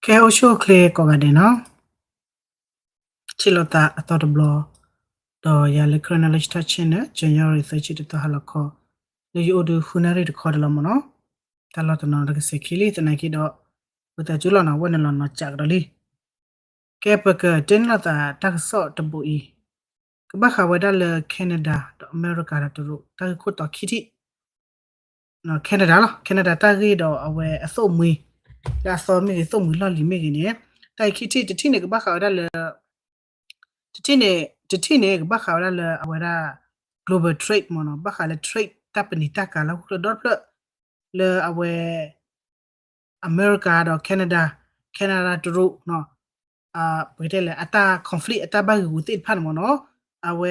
ကဲ အိၣ်ဆူၣ်အိၣ်ချ့ကိးဂၤဒဲးနီၤ, ထံၣ်လိာ်သးအသီတဘျီ, ဒီးယၤလၢ Karen Knowledge Talk Channel ကညီရံၣ်သၢဆံတသီဟါလီၤခီ, လၢယအိၣ်ဒုးဃုနၣ်ရံၣ်တခီတလီၤမ့ၢ်နီၤ, တၢ်လီၢ်တနီၤတကဆဲးခံလံ သနာ်က့ဒီး, ပသးစူၤလီၤနီၤ ဝဲနုာ်လီၤနီၤစးကဒီးလံ. ကဲ ပကတဲန့ၢ်လိာ်သးတၢ်ကစီၣ်တဘိအံၤ, ကဘၣ်ဃးဝဲဒၣ်လၢ Canada ဒီးအမဲရကၤဒီးတရူး တၢ်ဂ့ၢ်ခိၣ်တီခံထံၣ် Canada လီၤ. Canada တၢ်ဂ့ၢ်ဒီးအဝဲအသိၣ်မှံၤ, လၢအသီမ့ၢ်ဂ့ၤ သိၣ်မှံၤလီၢ်လံၤမ့ၢ်ဂ့ၤန့ၣ်, တၢ်ဂ့ၢ်ခံထံၣ် တထံၣ်န့ၣ် ကဘၣ်ဃးဝဲဒၣ်လၢ တထံၣ်န့ၣ် တထံၣ်န့ၣ် ကဘၣ်ဃးဝဲဒၣ်လၢအဝဲဒၣ် global trade မ့ၢ်နီၤ, ဘၣ်ဃးလၢ trade တၢ်ပနံာ်တၢ်ကၤလၢဟီၣ်ခိၣ်ချၢဒီတဖျၢၣ်, လၢအဝဲ အမဲရကၤဒီး Canada, Canada တရူး, ပကတဲလၢအတၢ် conflict အတၢ်ဘၣ်ဂံာ်ဂူာ်သ့ၣ်တဖၣ်န့ၣ်မ့ၢ်နီၤ, အဝဲ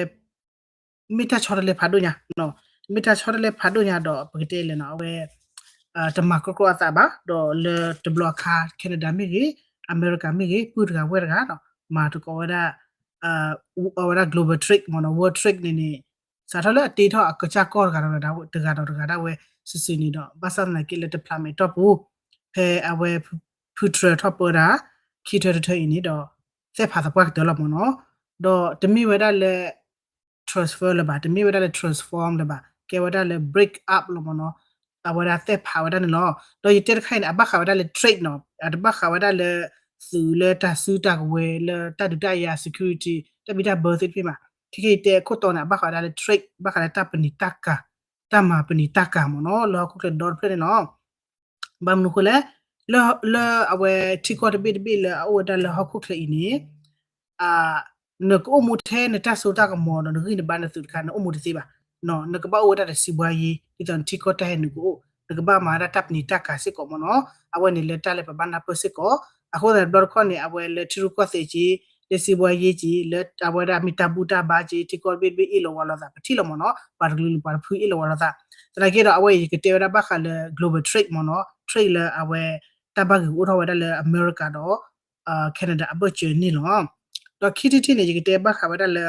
မ့ၢ်တၢ်ဆီတလဲဖးဒိၣ်ညါ, မ့ၢ်တၢ်ဆီတလဲဖးဒိၣ်ညါဒီး ပကတဲလၢနီၤ အဝဲ တမၤကြီကြီအသးဘၣ်, ဒီးလၢတဘျီအခါ Canada မ့ၢ်ဂ့ၤ, အမဲရကၤမ့ၢ်ဂ့ၤ, ပုၢ်တဂၤဝဲၢ်တဂၤဒီး မၤသကိးဝဲဒၣ် အဝဲဒၣ် global trade မ့ၢ်နီၤ, world trade န့ၣ်န့ၣ် စးထီၣ်လၢအတ့ထီၣ်အကစၢ်ကီၢ်တဂၤဒီးတဂၤဒီးတဂၤဒီးဝဲစုာ်စုာ်န့ၣ်ဒီး ဘၣ်ဆၣ်သနာ်က့လၢတဖျးမဲာ်တီၢ်ပူၤ, ဖဲအဝဲ ဖုထြၢထီၣ်ပၢဒၣ် ခံထၢတထၢအံၤန့ၣ်ဒီး သဲၣ်ဖးသပှၢ်ကတၢၢ်လီၤမ့ၢ်နီၤ, ဒီးတမ့ၢ်ဝဲဒၣ်လၢ transfer လၢၤဘၣ်, တမ့ၢ်ဝဲဒၣ်လၢ transform လၢၤဘၣ်, ကဲဝဲဒၣ်လၢ break up လီၤမ့ၢ်နီၤ, အဝဲဒၣ်သဲၣ်ဖးဝဲဒၣ်န့ၣ်လီၤ. ဒီးယတဲတခါအံၤန့ၣ် အဘၣ်ဃးဝဲဒၣ်လၢ trade နီၤ, အတဘၣ်ဃးဝဲဒၣ်လၢ သုးလၢတၢ်စုတၢ်ကဝဲၤလၢတၢ်ဒုးတၢ်ယၤ security တၢ်ဘံၣ်တၢ်ဘၢသ့ၣ်တဖၣ်မး, ခဲကနံၣ်အံၤတဲခိၣ်တီန့ၣ် အဘၣ်ဃးဝဲဒၣ်လၢ trade ဘၣ်ဃးလၢတၢ်ပနံာ်တၢ်ကၤ, တၢ်မၤပနံာ်တၢ်ကၤမ့ၢ်နီၤ လၢဟီၣ်ခိၣ်ချၢဒီတဖျၢၣ်န့ၣ်လီၤ. ဘၣ်မနုၤအဃိလဲၣ်, လၢအဝဲထံကီၢ်တဘ့ၣ်တဘ့ၣ်လၢအအိၣ်ဝဲဒၣ်လၢဟီၣ်ခိၣ်ချၢအံၤန့ၣ် နကအိၣ်မူထဲနတၢ်စိတၢ်ကမီၤဒီးနဂံၢ်နဘါနသုးတခါ နအိၣ်မူတသ့ဘၣ်, နကဘၣ်အိၣ်ဝဲဒၣ်ဒီးစံးဘှါယ့, ဒ်သိးနထံကီၢ်တၢ်ဟဲနုာ်ကအိၣ်, နကဘၣ်မၤဝဲဒၣ်တၢ်ပနံာ်တၢ်ကၤစ့ၢ်ကီးမ့ၢ်နီၤ, အဝဲန့ၣ်လၢတၢ်လၢပဘၣ်နၢ်ပၢၢ်စ့ၢ်ကီး, အဃိသတးတဘျီတခီၣ်န့ၣ် အဝဲလၢထံရူၢ်ကီၢ်သဲးက့, လၢစံးဘှါယ့က့, လၢအဝဲဒၣ်မ့ၢ်တၢ်ဘူၣ်တၢ်ဘါက့, ထံကီၢ်တဘ့ၣ်တဘ့ၣ်အ့ၣ်လိာ်ဝါလိာ်သး ပထံၣ်လီၤမ့ၢ်နီၤ, ပှၤတကလုာ်ပှၤတဖုအ့ၣ်လိာ်ဝါလိာ်သး, သနာ်က့ဒီးအဝဲအံၤယကတဲဝဲဒၣ်ဘၣ်ဃးလၢ global trade မ့ၢ်နီၤ, trade လၢအဝဲ တၢ်ဘၣ်ဂ့ၤအိၣ်ထီၣ်ဝဲဒၣ်လၢအမဲရကၤဒီး Canada အဘၢၣ်စၢၤန့ၣ်လီၤ. ဒီးခံထံၣ်တထံၣ်န့ၣ် ယကတဲဘၣ်ဃးဝဲဒၣ်လၢ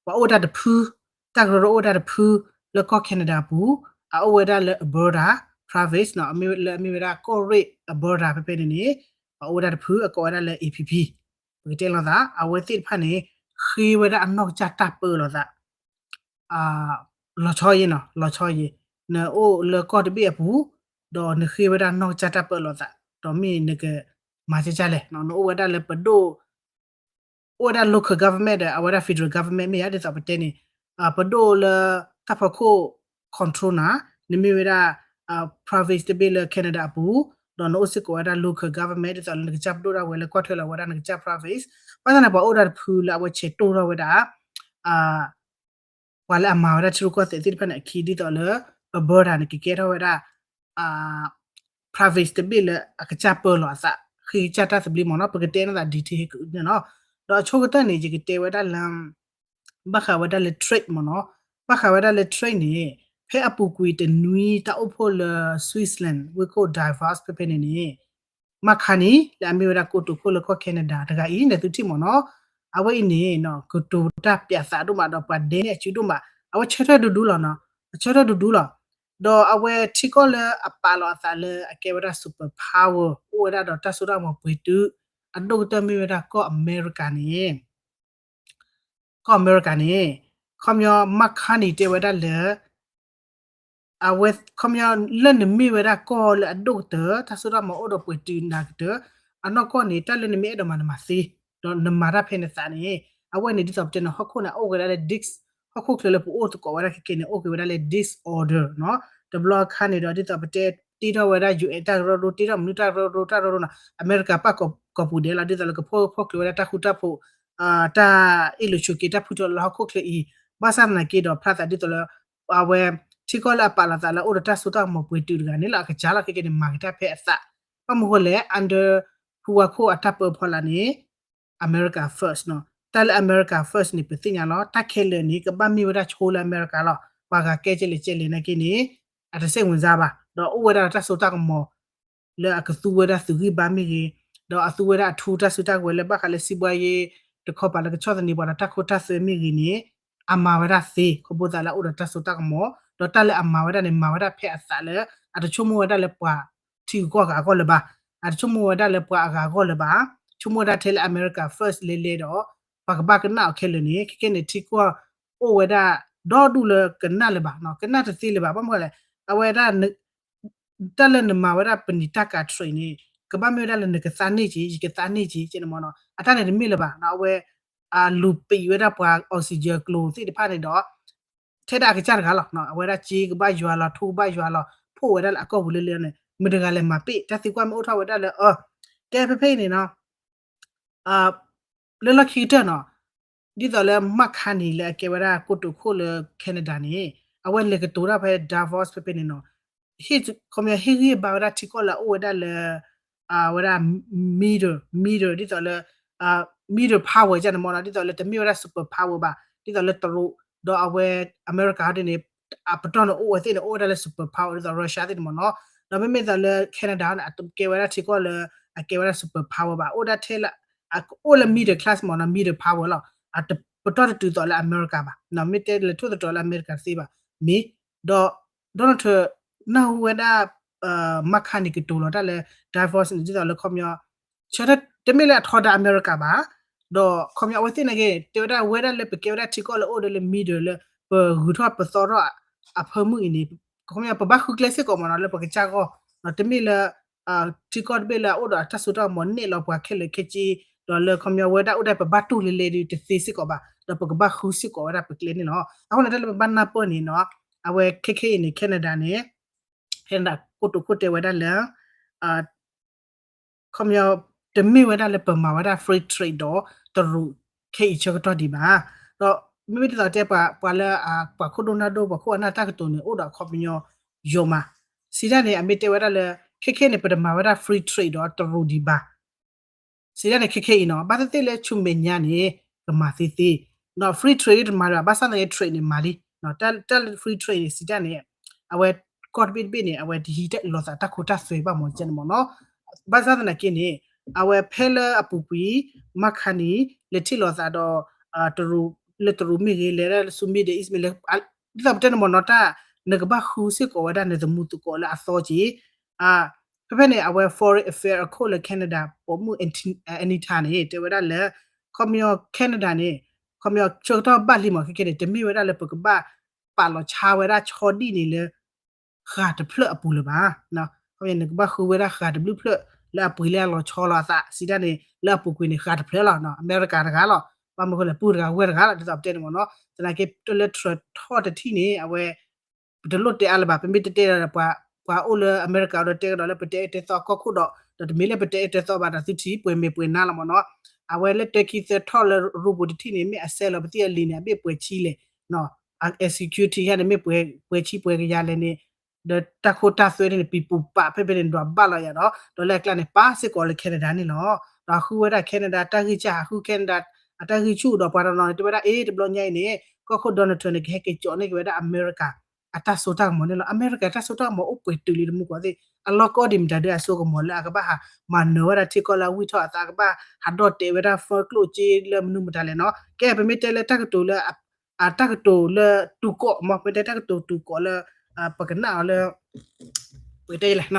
ပှၤအိၣ်ဝဲဒၣ်တဖု, တၢ်ကရၢကရိအိၣ်ဝဲဒၣ်တဖု လၢကီၢ် Canada အပူၤ, အအိၣ်ဝဲဒၣ်လၢ Alberta province နီၤ, လၢအမ့ၢ်ဝဲဒၣ်ကီၢ်ရ့ၣ် Alberta ဖဲဖဲန့ၣ်န့ၣ်, ပှၤအိၣ်ဝဲဒၣ်တဖု အကိးဝဲဒၣ်လၢ A P P, ပကတဲလိာ်သး အဝဲသ့ၣ်တဖၣ်န့ၣ် ဃ့ဝဲဒၣ်အနီၢ်ကစၢ်တၢ်ပၢလိာ်သး လီၤဆီယ့ၢ်နီၤ, လီၤဆီယ့ၢ်, နအိၣ်လၢကီၢ်တဘ့ၣ်အပူၤ, ဒီးနဃ့ဝဲဒၣ်နီၢ်ကစၢ်တၢ်ပၢလိာ်သး, ဒီးမ့ၢ်နကမၤကၢ်ကၢ်လဲၣ်, နအိၣ်ဝဲဒၣ်လၢပဒိၣ်, အိၣ်ဝဲဒၣ် local government ဒီး အဝဲဒၣ် federal government မ့ၢ်ဧါ, ဒ်သိးပတဲန့ၣ်, ပဒိၣ်လၢတၢ်ဖီခိၣ် control နၤ, နမ့ၢ်ဝဲဒၣ် province တဘ့ၣ်လၢ Canada အပူၤ, ဒီးနအိၣ်စ့ၢ်ကီးဝဲဒၣ် local government ဒ်သိးလၢနကစၢ်ပဒိၣ်ဒၣ်ဝဲလၢကွၢ်ထွဲလီၤဝဲဒၣ်နကစၢ် province, ဘၣ်ဆၣ်န့ၣ် ပှၤအိၣ်ဒၣ်တဖုလၢအဝဲဆဲးတိၢ်ထီၣ်ဝဲဒၣ် ပှၤလၢအမၤဝဲဒၣ်ထံရူၢ်ကီၢ်သဲးသ့ၣ်တဖၣ်န့ၣ်အခံ ဒ်သိးလၢ Alberta န့ၣ် ကကဲထီၣ်ဝဲဒၣ် province တဘ့ၣ်လၢအကစၢ်ပၢလီၤအသး, ဃ့ကစၢ်တၢ်သဘျ့မ့ၢ်နီၤ, ပကတဲန့ၣ်သး detail ဟဲကန့ၣ်နီၤ, ဒီးအဆိကတၢၢ်န့ၣ် ယကတဲဝဲဒၣ်လၢ ဘၣ်ဃးဝဲဒၣ်လၢ trade မ့ၢ်နီၤ, ဘၣ်ဃးဝဲဒၣ်လၢ trade န့ၣ် ဖဲအပူၤကွံာ်တနွံတၢ်အိၣ်ဖှိၣ်လၢ Switzerland ဝ့ၢ်ခိၣ် Davos ဖဲဖဲန့ၣ်န့ၣ် Mark Carney လၢအမ့ၢ်ဝဲဒၣ်ကိတိာ်ခိၣ်လၢကီၢ် Canada တဂၤအံၤ နသုထံၣ်မ့ၢ်နီၤ, အဝဲအံၤန့ၣ် ကတိၤတၢ်ပၠးသးဒိၣ်မးဒီးပှၤဒဲန့ၢ်အစုဒိၣ်မး, အဝဲဆၢထၢၣ်ဒူဒူလီၤနီၤ, အဆၢထၢၣ်ဒူဒူလီၤ, ဒီးအဝဲထံကီၢ်လၢအပာ်လီၤအသးလၢအကဲဝဲဒၣ် super power အိၣ်ဝဲဒၣ်ဒီးတၢ်စိတၢ်ကမီၤပှဲၤတုၤ အဒိၣ်ကတၢၢ်မ့ၢ်ဝဲဒၣ်ကီၢ်အမဲရကၤန့ၣ် ကီၢ်အမဲရကၤန့ၣ် ခီပညီ Mark Carney တဲဝဲဒၣ်လၢ အဝဲ ခီပညီ လၢနမ့ၢ်ဝဲဒၣ်ကီၢ်လၢအဒိၣ်ကတၢၢ် တၢ်စိတၢ်ကမီၤအိၣ်ဒီးပှဲၤတုၤနၤကတၢၢ် အနီၢ်ကီၢ်န့ၣ် တၢ်လၢနမ့ၢ်အဲၣ်ဒိးမၤနမၤသ့, ဒီးနမၤတၢ်ဖဲနသးန့ၣ် အဝဲန့ၣ်ဒ်သိးပတဲန့ၣ် ဟီၣ်ခိၣ်န့ၣ် အိၣ်က့ၤဝဲဒၣ်လၢ dis ဟီၣ်ခိၣ်ချၢလၢပအိၣ်သကိးဝဲဒၣ်ခဲကဲန့ၣ် အိၣ်က့ၤဝဲဒၣ်လၢ disorder နီၤ, တဘျီအခါန့ၣ်ဒီး ဒ်သိးပတဲတ့ထီၣ်ဝဲဒၣ် UN တၢ်ကရၢကရိ တ့ထီၣ်မနုၤတၢ်ကရၢကရိ တၢ်ကရၢကရိနီၤ အမဲရကၤပာ်ကီၤပူၤဒဲးလီၤ ဒ်သိးလၢကဖီၣ်ဖီၣ်ချၢဝဲဒၣ်တၢ်ဃူတၢ်ဖိး တၢ်အ့ၣ်လိာ်ဆိးက့တၢ်ဖုထၢလၢဟီၣ်ခိၣ်ချၢအံၤ, ဘၣ်ဆၣ်သနာ်က့ဒီး ဖျါသးဒ်သိးလၢ အဝဲ ထံကီၢ်လၢအပာ်လီၤသးလၢအိၣ်ဒီးတၢ်စိတၢ်ကမီၤပှဲၤတုၤတဂၤန့ၣ်လီၤ အကစၢ်လီၤခဲကဲန့ၣ် မၤက့ၤတၢ်ဖဲအသး, ဘၣ်မနုၤဃိလဲၣ် under ဖုဝါခိၣ်အတၢ်ပၢအဖီလာ်န့ၣ် America first နီၤ, တၢ်လၢ America first န့ၣ် ပသ့ၣ်ညါလီၤ, တၢ်ခဲလၢာ်န့ၣ် ကဘၣ်မ့ၢ်ဝဲဒၣ်ဆိလၢအမဲရကၤလီၤ, ပှၤဂၤကဲကဲလဲၣ်ကဲလဲၣ်နာ်က့န့ၣ် အတစိတ်ဝင်စားဘၣ်, ဒီးအိၣ်ဝဲဒၣ်ဒီးတၢ်စိတၢ်ကမီၤ လၢအကသူဝဲဒၣ်သုးဂံၢ်ဘါမ့ၢ်ဂ့ၤ, ဒီးအသူဝဲဒၣ်အထူတၢ်စုတၢ်ကဝဲၤလၢဘၣ်ဃးလၢစံးဘှါယ့ တခီပၤလၢကဆီၣ်သနံးပှၤဒီးတၢ်ခိတၢ်သွဲမ့ၢ်ဂ့ၤန့ၣ် အမၤဝဲဒၣ်သ့ ခီဖျိသးလၢအအိၣ်ဒီးတၢ်စိတၢ်ကမီၤ, ဒီးတၢ်လၢအမၤဝဲဒၣ်န့ၣ် မၤဝဲဒၣ်ဖဲအသးလၢ အတဆိကမိၣ်ဝဲဒၣ်လၢပှၤထံဂုၤကီၢ်ဂၤအဂီၢ်လၢၤဘၣ် အတဆိကမိၣ်ဝဲဒၣ်လၢပှၤအဂၤအဂီၢ်လၢၤဘၣ်, ဆိကမိၣ်ဝဲဒၣ်ထဲလၢ America First လဲၤလဲၤဒီး ပှၤကဘၣ်ကနၣ်အီၤခဲလၢာ်န့ၣ် ခဲခဲန့ၣ် ထံကီၢ်အိၣ်ဝဲဒၣ်ဒီဒူၣ်လၢကနၣ်လၢၤဘၣ်, ကနၣ်တသ့လၢၤဘၣ်. ဘၣ်မနုၤလဲၣ်, အဝဲဒၣ် တၢ်လၢနမၤဝဲဒၣ်ပနံာ်တၢ်ကၤ trade န့ၣ် ကဘၣ်မ့ၢ်ဝဲဒၣ်လၢနကသးန့ၢ်က့ၤ ယကသးန့ၢ်က့ၤ ကဲန့ၣ်မ့ၢ်နီၤ, အတၢ်န့ၣ်တမ့ၢ်လၢၤဘၣ်နီၤ. အဝဲ အလူၤပံာ်ဝဲဒၣ်ပှၤ oxygen ကျိၤသ့ၣ်တဖၣ်န့ၣ်ဒီး ထဲဒၣ်အကစၢ်တဂၤလီၤ. အဝဲဒၣ်စ့ကဘၣ်ယွၤလီၤ ထူကဘၣ်ယွၤလီၤ ဖှိၣ်ဝဲဒၣ်လၢအကီၢ်ပူၤလၢလၢန့ၣ် မတၤတဂၤလဲၤမၤပ့ၢ် တၢ်သံကွၢ်မ့ၢ်အိၣ်ထီၣ်ဝဲဒၣ်လၢ ကဲဖဲဖဲအံၤန့ၣ်နီၤ လၢလီၢ်ခံကတၢၢ်နီၤ ဒ်သိးလၢ Mark Carney လၢအကဲဝဲဒၣ်ကိတိာ်ခိၣ်လၢ Canada န့ၣ် အဝဲလဲၤကတိၤတၢ်ဖဲ Davos ဖဲဖဲန့ၣ်နီၤ ခီပညီဟ့ၣ်ဂံၢ်ဘါဝဲဒၣ်ထံကီၢ်လၢအအိၣ်ဝဲဒၣ်လၢ အဝဲဒၣ် middle middle ဒ်သိးလၢ middle power ကန့ၣ်မ့ၢ်နီၤ ဒ်သိးလၢတမ့ၢ်ဝဲဒၣ် super power ဘၣ် ဒ်သိးလၢတရူး ဒီးအဝဲ America ဒ်န့ၣ် အပတီၢ်န့ၣ်အိၣ်ဝဲသ့ၣ်န့ၣ် အိၣ်ဝဲဒၣ်လၢ super power ဒ်သိး Russia သ့ၣ်န့ၣ်မ့ၢ်နီၤ ဒီးမ့မ့ၢ်ဒ်သိးလၢ Canada န့ၣ် အတကဲဝဲဒၣ်ထံကီၢ်လၢ အကဲဝဲဒၣ် super power ဘၣ် အိၣ်ဒၣ်ထဲလၢ အိၣ်လၢ middle class မ့ၢ်နီၤ middle power လီၤ ပတီၢ်တတုၤသိးလၢ America ဘၣ် မ့ၢ်တဲလဲၤထိၣ်သတြီၤလၢ America တသ့ဘၣ် မ့ၢ် ဒီး Donald Trump နၢ်ဟူဝဲဒၣ် Mark Carney ကတိၤလီၤတၢ်လၢ Davos န့ၣ် ဒ်သိးလၢခီပညီ ဆၢထၢၣ်တမ့ၢ်လၢအထီဒါ America ဘၣ် ဒီးခီပညီအဝဲသ့ၣ်န့ၣ်က့ တဲဝဲဒၣ်ဝဲဒၣ်လၢပကဲဝဲဒၣ်ထံကီၢ်လၢအိၣ်ဒီးလၢ middle လၢ ပဂုၤထီၣ်ပသီထီၣ်အဖၢမုၢ်အံၤန့ၣ် ခီပညီပဘၣ်ဃုကျဲစ့ၢ်ကီးမ့ၢ်နီၤ လၢပကစၢ်ဂီၢ် တမ့ၢ်လၢ ထံကီၢ်တဘ့ၣ်လၢအအိၣ်ဒီးအတၢ်စိတၢ်ကမီၤနဲၣ်လီၤပှၤခဲလၢာ်ခဲဆ့ ဒီးလၢခီပညီဝဲဒၣ်အိၣ်ဒၣ်ပဘၣ်တူၢ်လဲၤလဲၤဒုးတသ့စ့ၢ်ကီးဘၣ် ဒီးပကဘၣ်ဃုစ့ၢ်ကီးဝဲဒၣ်ပကျဲန့ၣ်လီၤ. အဃိန့ၣ်တၢ်လၢပဘၣ်နၢ်ပၢၢ်န့ၣ်နီၤ အဝဲခဲခဲအံၤန့ၣ် Canada န့ၣ် Canada ကိတိာ်ခိၣ်တဲဝဲဒၣ်လၢ ခီပညီ တမ့ၢ်ဝဲဒၣ်လၢပမၤဝဲဒၣ် free trade ဒီးတရူး ခဲအံၤဆၢကတီၢ်ဒံးဘၣ်. ဒီးမ့မ့ၢ်ဒ်သိးတဲပှၤလၢ ပှၤခိၣ်ဒိၣ်နၢ်ဒိၣ် ပှၤခိၣ်အနၢ်တၢ်ကတိၤန့ၣ် အိၣ်ဒီးအခီပညီယိာ်မး စံးတၢ်န့ၣ် အမ့ၢ်တဲဝဲဒၣ်လၢ ခဲခဲန့ၣ် ပတမၤဝဲဒၣ် free trade ဒီးတရူးဒံးဘၣ် စံးတၢ်န့ၣ် ခဲခဲအံၤနီၤ ဘၣ်သ့ၣ်သ့ၣ်လၢဆူမဲာ်ညါန့ၣ် ကမၤသ့သ့ ဒီး free trade တမၤလၢၤဘၣ် ဘၣ်ဆၣ်သနာ်က့ trade န့ၣ်မၤလံ တၢ်လၢ free trade န့ၣ် စံးတၢ်န့ၣ် အဝဲကီၢ်တဘ့ၣ်တဘ့ၣ်န့ၣ် အဝဲတဟံးလိာ်သးတၢ်ခိတၢ်သွဲဘၣ်မ့ၢ်ကန့ၣ်မ့ၢ်နီၤ ဘၣ်ဆၣ်သနာ်က့န့ၣ် အဝဲဖဲလၢအပူၤကွံာ် Mark Carney လဲၤထံၣ်လိာ်သးဒီး တရူး လၢတရူးမ့ၢ်ဂ့ၤ လဲၤဒၣ်လၢဆူ Middle East မ့ၢ်လဲၣ် ဒ်သိးပတဲန့ၣ်မ့ၢ်နီၤ တၢ် နကဘၣ်ဃုစ့ၢ်ကီးဝဲဒၣ်နသမူသကိးလၢအသီက့ၤ ဖဲဖဲန့ၣ် အဝဲ foreign affair အခိၣ်လၢ Canada ပိာ်မုၣ် Anita န့ၣ် တဲဝဲဒၣ်လၢ ခီပညီ Canada န့ၣ် ခီပညီဆၢကတီၢ်ဘၣ်လံမ့ၢ် ခဲခဲန့ၣ် တမ့ၢ်ဝဲဒၣ်လၢပကဘၣ်ပာ်လီၤဆါဝဲဒၣ်ဆီဒံၣ်န့ၣ်လၢ ဃာ်တဖျၢၣ်အပူၤလၢၤဘၣ်. နကဘၣ်ဃုဝဲဒၣ်ဃာ်တဘျုးဖျၢၣ် လၢအပှ့ၤလၢအလီၤဆီလီၤအသး စံးတၢ်န့ၣ် လၢအပူၤကွံာ်န့ၣ် ဃာ်တဖျၢၣ်လီၤ အမဲရကၤတဂၤလီၤ. ဘၣ်မနုၤဃိလဲၣ် ပုၢ်တဂၤဝဲၢ်တဂၤလီၤ ဒ်သိးပတဲန့ၣ်မ့ၢ်နီၤ သနာ်က့တၢ်လၢ Trump ထီၣ်တထံၣ်န့ၣ် အဝဲ ပတလိၣ်တဲအါလၢၤဘၣ် ပမ့ၢ်တတဲဒီး ပှၤအိၣ်လၢအမဲရကၤဒီးတဲကဒီးလၢပတဲအၢတဲသီကီၢ်ခိၣ်ဒီး ဒီးတမ့ၢ်လၢပတဲအၢတဲသီဘၣ်ဒီးသုထံၣ်ပှဲၤမဲာ်ပှဲၤနါလီၤမ့ၢ်နီၤ. အဝဲလၢတၢခံသၢထီၣ်လၢရူပူၤတထံၣ်န့ၣ် မ့ၢ်အဆဲးလီၤပသံၣ်အလံာ်န့ၣ် အဘ့ၣ်ပှဲၤဆံလဲၣ် executive ယါန့ၣ်မ့ၢ်ပှဲၤဆံပှဲၤကယၤလဲၣ်န့ၣ် ဒီးတၢ်ခိတၢ်သွဲန့ၣ် ပံၤပူၤပာ်ဖဲဖဲန့ၣ် ဒွးဘၣ်လီၤယၤဒီး ဒီးလၢအကျါန့ၣ် ပာ်စ့ၢ်ကီးလၢ Canada န့ၣ်လီၤ. ဒီးဃုဝဲဒၣ် Canada တၢ်ဂံၢ်စၢ် ဟးဃု Canada အတၢ်ဂံၢ်ဆူၣ်ဒီးပှၤတနီၤန့ၣ် တဲဝဲဒၣ် အ့ တဘျီညါအံၤန့ၣ် ကီၢ်ခိၣ် Donald Trump န့ၣ် ကဟဲက့ၤကၠီးန့ၢ်က့ၤဝဲဒၣ်အမဲရကၤ အတၢ်စိတၢ်ကမီၤန့ၣ်လီၤ. အမဲရကၤတၢ်စိတၢ်ကမီၤအိၣ်ပှဲၤတုၤလံတမူကီၢ်သ့ၣ် အလီၢ်ကီၢ်ဒံးမတၤဒုးအစိကမီၤလၢအကဘၣ်ဟးမၤနၢၤဝဲဒၣ်ထံကီၢ်လၢအဝံၣ်ထီၣ်အသး ကဘၣ်ဟးဒီၣ်တဲာ်ဝဲဒၣ် first ကျိၣ်စ့လၢမနုၤမတၤလဲၣ်နီၤ. ကဲ ပမ့ၢ်တဲလၢတၢ်ကတိၤလၢ အတၢ်ကတိၤလၢတူၢ်ကီး မ့ၢ်တဲတၢ်ကတိၤတူၢ်ကီးလၢ ပကနၣ်အီၤလၢ ပတဲလဲၣ်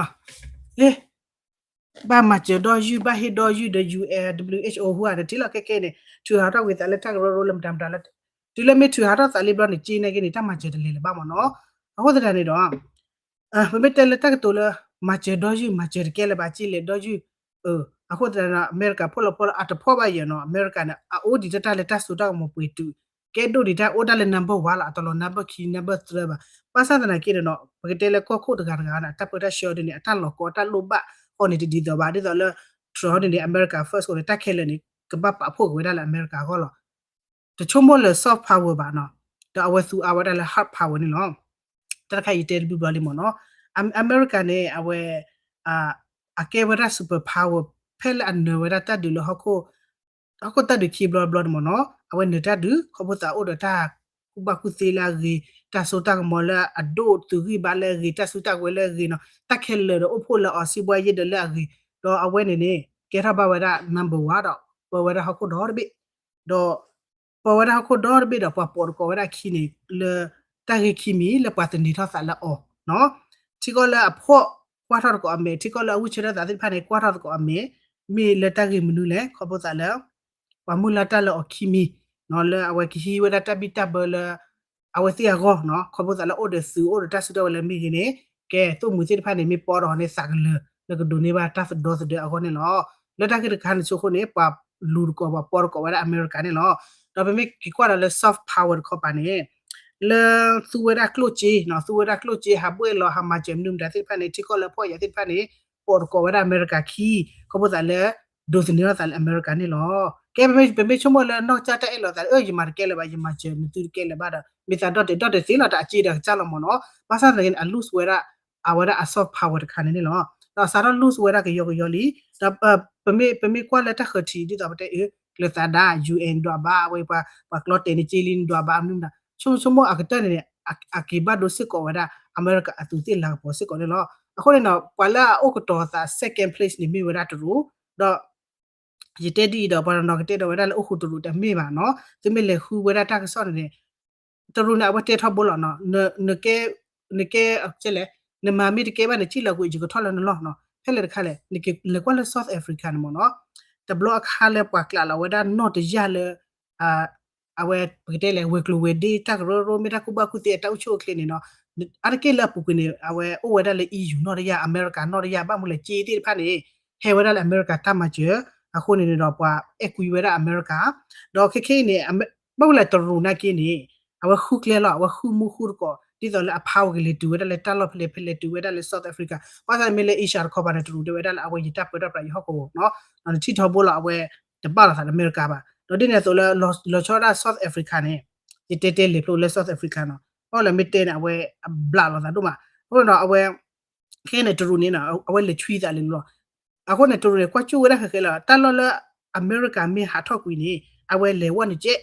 ဘၣ်မၤစၢၤဒီးယုၢ် ဘၣ်ဟ့ၣ်ဒီးယုၢ်ဒီး UN WHO ဟူဧါန့ၣ် ထံၣ်လီၤခဲခဲန့ၣ် ထုးဟးထီၣ်ကွံာ်သးလၢတၢ်ကရၢကရိလၢမတၤမတၤလၢ တုၤလၢမ့ၢ်ထုးဟးထီၣ်သးလံဘျီန့ၣ် က့န့ၣ်က့န့ၣ် တၢ်မၤစၢၤတလဲၤလၢၤဘၣ်မ့ၢ်နီၤ. အဃိသတးန့ၣ်ဒီး ပမ့ၢ်တဲလၢတၢ်ကတိၤလၢ မၤစၢၤဒီးယုၢ် မၤစၢၤတကဲလၢၤဘၣ် က့လဲၤဒီးယုၢ် အဃိသတးန့ၣ် အမဲရကၤဖီၣ်လီၤဖီၣ်လီၤ အတဖီၣ်ဘၣ်ယဲၢ်နီၤ အမဲရကၤန့ၣ် အအိၣ်ဒံးတၢ်လၢတၢ်စိတၢ်ကမီၤပှဲၤတုၤ ကဲဒိၣ်ဒံးတၢ်အိၣ်ဒၣ်လၢ number one လီၤ အတလီၤ number ခံ number three ဘၣ်. ဘၣ်ဆၣ်သနာ်က့န့ၣ်နီၤ ပကတဲလၢကီၢ်ခိၣ်တဂၤတဂၤန့ၣ် အတၢ်ပၢတၢ်ဆှၢဒ်န့ၣ် အတၢ်လီၤကီတၢ်လိၣ်ဘၣ်ဃီန့ၣ်တဒ်သိးဘၣ် ဒ်သိးလၢ Trump န့ၣ်န့ၣ် America First ဃိန့ၣ် တၢ်ခဲလၢာ်န့ၣ် ကဘၣ်ပာ်ဖှိၣ်က့ၤဝဲဒၣ်လၢအမဲရကၤအဂီၢ်လီၤ. တဆိကမိၣ်လၢ soft power ဘၣ်နီၤ ဒီးအဝဲသူအါဝဲဒၣ်လၢ hard power န့ၣ်လီၤ. တၢ်တခါအံၤတဲတဘျုးဘျီလံမ့ၢ်နီၤ အမဲရကၤန့ၣ် အဝဲ အကဲဝဲဒၣ် super power ဖဲလၢအနၢၤဝဲဒၣ်တၢ်ဒုးလၢ ဟီၣ်ခိၣ်တၢ်ဒုးခံဘျီတဘျီန့ၣ်မ့ၢ်နီၤ အဝဲနၢၤတၢ်ဒုး ခီဖျိသးအိၣ်ဒီးတၢ်ကူၣ်ဘၣ်ကူၣ်သ့လၢအဂ့ၤ တၢ်စိတၢ်ကမီၤလၢအဒိၣ် သုးဂံၢ်ဘါလၢအဂ့ၤ တၢ်စုတၢ်ကဝဲၤလၢအဂ့ၤနီၤ တၢ်ခဲလၢာ်ဒီးအိၣ်ဖှိၣ်လၢအီၤ စံးဘှါယ့ၢ်ဒီးလၢအဂ့ၤ ဒီးအဝဲန့ၣ်န့ၣ် ကဲထီၣ်ဘၣ်ဝဲဒၣ် number one ဒီး ပၢဝဲဒၣ်ဟီၣ်ခိၣ်ဒီတဘ့ၣ် ဒီး ပၢဝဲဒၣ်ဟီၣ်ခိၣ်ဒီတဘ့ၣ်ဒီး ပှၤပိာ်တကီးဝဲဒၣ်ခံန့ၣ် လၢတၢ်ဂ့ၢ်ခံမံၤလၢပှၤသန့ၤထီၣ်သးလၢအီၤနီၤ ထံကီၢ်လၢအဖှီၣ် ကွၢ်ထီၣ်သကိးအမဲာ် ထံကီၢ်လၢအဝံၣ်ဆၢထၢၣ်သးသ့ၣ်တဖၣ်န့ၣ် ကွၢ်ထီၣ်သကိးအမဲာ် မ့ၢ်လၢတၢ်ဂ့ၢ်မနုၤလဲၣ် ခီဖျိသးလၢ ပှၤမုၢ်လၢ်တၢ်လၢအီၤခံမံၤ လၢအဝဲကဟံးဝဲဒၣ်တၢ်ဘံၣ်တၢ်ဘၢလၢ အဝဲသ့ၣ်အဂီၢ်နီၤ ခီဖျိသးလၢအိၣ်ဒီးသုးအိၣ်ဒီးတၢ်စုတၢ်ဝဲၤလၢမ့ၢ်ဂ့ၤန့ၣ် ကဲသိၣ်မှံၤသ့ၣ်တဖၣ်န့ၣ် မ့ၢ်ပီဒီးန့ၣ် သးကလၢၤ လၢကဒိးန့ၢ်ဘၣ်တၢ်သဒီသဒၢအဂီၢ်န့ၣ်လီၤ. လၢတၢ်ဂ့ၢ်တခါန့ၣ်ဆိအဃိန့ၣ် ပှၤလူၤသကိးပှၤပီသကိးဝဲဒၣ်အမဲရကၤန့ၣ်လီၤ. ဒီးပမ့ၢ်က့ၤကွၢ်ဒီးလၢ soft power တခီပၤန့ၣ် လၢသူဝဲဒၣ်ကျိၣ်စ့နီၤ သူဝဲဒၣ်ကျိၣ်စ့ ဟးဘှဲၣ်လီၤ ဟးမၤစၢၤမနုၤမတၤသ့ၣ်တဖၣ်န့ၣ် ထံကီၢ်လၢအဖှီၣ်ယာ်သ့ၣ်တဖၣ်န့ၣ် ပိာ်သကိးဝဲဒၣ်အမဲရကၤခံ ခီဖျိသးလၢ ဒိးသန့ၤထီၣ်သးလၢအမဲရကၤန့ၣ်လီၤ. ကဲ ပမ့ၢ်ဆိကမိၣ်လၢနီၢ်ကစၢ်တၢ်အဲၣ်လီၤသး အၢ ယမၤတကဲလၢၤဘၣ် ယမၤစၢၤနသုတကဲလၢၤဘၣ်ဒီး မ့ၢ်သးဒီၣ်တဲာ်ဒီၣ်တဲာ်သ့လီၤ တၢ်အစ့ဒီးကစၢ်လီၤမ့ၢ်နီၤ ဘၣ်ဆၣ်သနာ်က့န့ၣ် အ lose ဝဲဒၣ် အဝဲဒၣ်အ soft power တခါန့ၣ်န့ၣ်လီၤ. ဒီးစးထီၣ် lose ဝဲဒၣ်ကယီကယီလံ ဒီး ပမ့ၢ်ကွၢ်လၢတၢ်ဃၢၤထံးဒ်သိးပတဲအၢ ကျၢၤသးဒၣ် ယူၣ်အဲၣ် ဒွးဘၣ် အဝဲပှၤကျီတဲာ်န့ၣ်က့လံ နဒွးဘၣ်မနုၤမတၤ ဆိကမိၣ်အကတၢၢ်န့ၣ်န့ၣ် အက့ၤဘၣ်ဒိစ့ၢ်ကီးဝဲဒၣ် အမဲရကၤအသုးသ့ၣ်လၤကပီၤစ့ၢ်ကီးန့ၣ်လီၤ. အဃိန့ၣ်နီၤ ပှၤလၢအအိၣ်ကတီၤသး second place န့ၣ်မ့ၢ်ဝဲဒၣ်တရူး ဒီး ယတဲဒ်အံၤဒီး ပှၤတနီၤကတဲဒီးဝဲဒၣ်လၢအိၣ်ဃုာ်တရူးတမ့ၢ်ဘၣ်နီၤ သုမ့ၢ်လဲၤဃုဝဲဒၣ်တၢ်ကစီၣ်န့ၣ်န့ၣ် တရူးန့ၣ် အဝဲတဲထီဘိလီၤနီၤ နကဲ နကဲလဲၣ် နမၤမ့ၢ်တကဲဘၣ်န့ၣ် စံၣ်လီၤကွံာ် ယကထီၣ်လၢနလီၢ်နီၤ ဖဲလဲၣ်တခါလဲၣ် နကလဲၤကွၢ်လၢ South Africa န့ၣ်မ့ၢ်နီၤ တဘျီအခါလၢပှၤကျးလီၤဝဲဒၣ်နီၣ်တယၢ်လၢ အဝဲပကတဲလဲၣ် ဝဲၤကျိၤဝဲၤဒ့ တၢ်ကရၢကရိမ့ၢ်တၢ်ကူၣ်ဘၣ်ကူၣ်သ့အတၢ်အိၣ်ဆူၣ်အိၣ်ချ့န့ၣ်နီၤ အါတက့ၢ်လၢအပူၤကွံာ်န့ၣ် အဝဲအိၣ်ဝဲဒၣ်လၢ E U နီၣ်တယၢ် အမဲရကၤနီၣ်တယၢ် ဘၣ်မနုၤလဲၣ် စ့သ့ၣ်တဖၣ်န့ၣ် ဟဲဝဲဒၣ်လၢအမဲရကၤတၢ်မၤစၢၤ အဃိန့ၣ်န့ၣ်ဒီးပှၤအဲၣ်ကွံဝဲဒၣ်အမဲရကၤ ဒီးခဲခဲအံၤန့ၣ် ဘၣ်မနုၤလဲၣ်တရူးနာ်က့န့ၣ် အဝဲဃုကျဲလီၤ အဝဲဃုမူဃုတကိး ဒ်သိးလၢအ power ကလဲၤတုၤဝဲဒၣ်လၢတၢ်လီၢ်ဖဲလဲၣ်ဖဲလဲၣ်တုၤဝဲဒၣ်လၢ South Africa ဘၣ်ဆၣ်မ့ၢ်လၢ Asia တခီပၤန့ၣ် တရူးတဲဝဲဒၣ်လၢအဝဲယတၢ်ပၢတၢ်ပြးယဟီၣ်ကဝီၤနီၤ နထံၣ်ထီဘိလီၤ အဝဲတဘၣ်လိာ်သးလၢအမဲရကၤဘၣ် ဒီးဒ်န့ၣ်အသိးလၢ လီၤဆီဒၣ် South Africa န့ၣ် ယတဲတဲလဲၤဖျိလၢ South Africa နီၤ ဘၣ်လၢမ့ၢ်တဲန့ၣ် အဝဲအဘျးလိာ်သးဒိၣ်မး အဃိန့ၣ်ဒီးအဝဲ ခဲန့ၣ်တရူးန့ၣ် အဝဲလဲၤဆွံသးလဲၤလီၤ အဃိန့ၣ် တရူးန့ၣ် ကွၢ်ကၠိဝဲဒၣ်ဃဲဃဲလီၤ တၢ်လီၢ်လၢအမဲရကၤမ့ၢ်ဟးထီၣ်ကွံာ်န့ၣ် အဝဲလဲၤဝဲနကဲး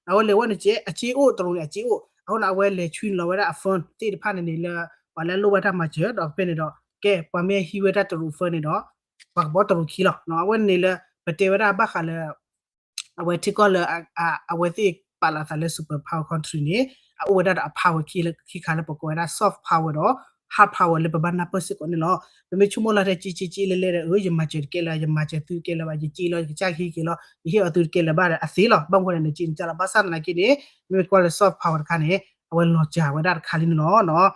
အဝဲလဲၤဝဲနကဲး အစ့အိၣ် တရူးန့ၣ်အစ့အိၣ် အဃိန့ၣ် အဝဲလဲၤဆွံလီၤဝဲဒၣ်အ fund သ့ၣ်တဖၣ်န့ၣ်န့ၣ်လၢ ပှၤလၢအလိၣ်ဘၣ်တၢ်မၤစၢၤ ဒီးဖဲန့ၣ်ဒီး ကဲ ပှၤမ့ၢ်ဟံးဝဲဒၣ်တရူး fund န့ၣ်ဒီး ပှၤကဘီတရူးခံလီၤ အဝဲန့ၣ်လၢ ပတဲဝဲဒၣ်ဘၣ်ဃးလၢ အဝဲထံကီၢ်လၢ အဝဲသ့ၣ်ပာ်လီၤသးလၢ super power country န့ၣ် အအိၣ်ဝဲဒၣ်ဒီးအ power ခံခါလၢပကိးဝဲဒၣ် soft power ဒီး hard power လၢပဘၣ်နၢ်ပၢၢ်စ့ၢ်ကီးန့ၣ်လီၤ. ပမ့ၢ်ဆိကမိၣ်လၢထဲက့က့က့လဲလဲဒီး အၢ ယမၤစၢၤတကဲလၢၤ ယမၤစၢၤသုတကဲလၢၤဘၣ် ယစ့လီၤ ယကစၢ်ကဟံးက့ၤလီၤ ယဟ့ၣ်အီၤသုတကဲလၢၤဘၣ်ဒီး အသ့လီၤ ဘၣ်မနုၤလဲၣ် နစ့နကစၢ်လီၤ ဘၣ်ဆၣ်သနာ်က့န့ၣ် မ့ၢ်ကွၢ်လၢ soft power တခါန့ၣ် အဝဲလီၤစှၤဝဲဒၣ်တခါလံန့ၣ်လီၤ.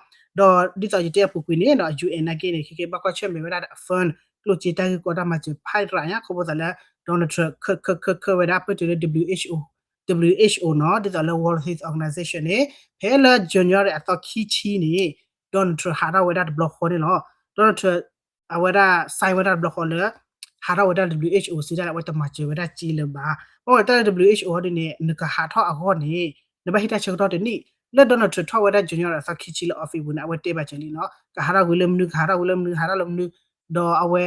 ဒီးဒ်သိးယတဲအပူၤကွံာ်န့ၣ် ယူႇအဲၣ် နာ်က့န့ၣ် ခဲကဲဘၣ်ကွၢ်ဆၢၣ်မဲာ်ဝဲဒၣ်ဒီးအ fund ကျိၣ်စ့တၢ်ဂ့ၢ်ကီတၢ်မၤစၢၤဖးရၤညါ ခီဖျိသးလၢ Donald Trump ခၢၣ်ခၢၣ်ခၢၣ်ဝဲဒၣ် ပၢၢ်တုၤလၢ W H O နီၤ ဒ်သိးလၢ World Health Organization န့ၣ် ဖဲလၢ January အသီခံဆံန့ၣ် Donald Trump ဟးထီၣ်ဝဲဒၣ်တဘျီဃီန့ၣ်လီၤ. Donald Trump အဝဲဒၣ် sign ဝဲဒၣ်တဘျီဃီလၢ ဟးထီၣ်ဝဲဒၣ်လၢ W H O စံးဒၣ်လၢအဝဲတမၤစၢၤဝဲဒၣ်စ့လၢၤဘၣ်. ဘၣ်ဝဲတၢ်လၢ W H O ဟီဒ်န့ၣ် နကဟးထီၣ်အဂီၢ်န့ၣ် နဘၣ်ဟ့ၣ်တၢ်ဆၢကတီၢ်တနံၣ် လၢ Donald Trump ထီၣ်ဝဲဒၣ် January အသီခံဆံလၢ office ပူၤန့ၣ် အဝဲတဲဘၣ်စၢၤလံနီၤ ကဟးထီၣ်ကွံာ်လၢမနုၤ ကဟးထီၣ်ကွံာ်လၢမနုၤ ဟးထီၣ်လၢမနုၤ ဒီးအဝဲ